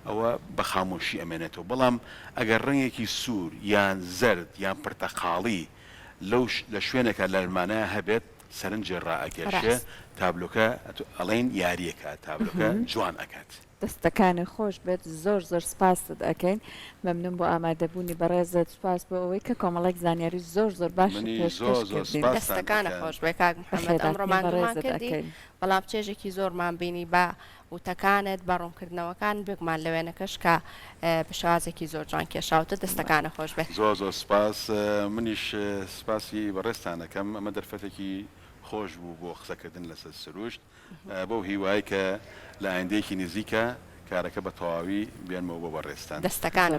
ئەوە بە خامۆشی ئەمێنێتەوە بەڵام ئەگەر ڕەنگێکی سوور یان زەرد یان پرتەقاڵی لەو لە شوێنێکا لەرمانە هەبێت سەرنجێ ڕائەکێشێ تابلۆکە ئەڵێین یاریەکە تابلۆکە جوان ئەکات. دەستەکانت خۆش بێت زۆر زۆر سپاست ئەکەین مەمنون بۆ ئامادەبوونی بەڕێزت سوپاس بۆ ئەوەی کە کۆمەڵێک زانیاری زۆر زۆر باشت منیش پێشکەش زۆر زۆر کردین. سپاستان دەستەکانت ئەکەم. خۆش بێ کاک محمد ئەمڕۆ بەخێرهاتنی ماندوومان بەڕێزت کردی ئەکەین. بەڵام چێژێکی زۆرمان بینی بە وتەکانت بە ڕوونکردنەوەکان بێگومان لە وێنەکەش کە بە شێوازێکی زۆر جوان کێشاوتە دەستەکانت خۆش بێ. زۆر زۆر سپاس منیش سپاسی بەڕێزتان ئەکەم ئەمە دەرفەتێکی خۆش بوو بۆ قسەکردن لەسەر سروشت بەو هیوایەی کە لە ئایندەیەکی نزیکا کارەکە بە تەواوی بێنمەوە بۆ بەڕێزتان. دەستەکانت زۆر.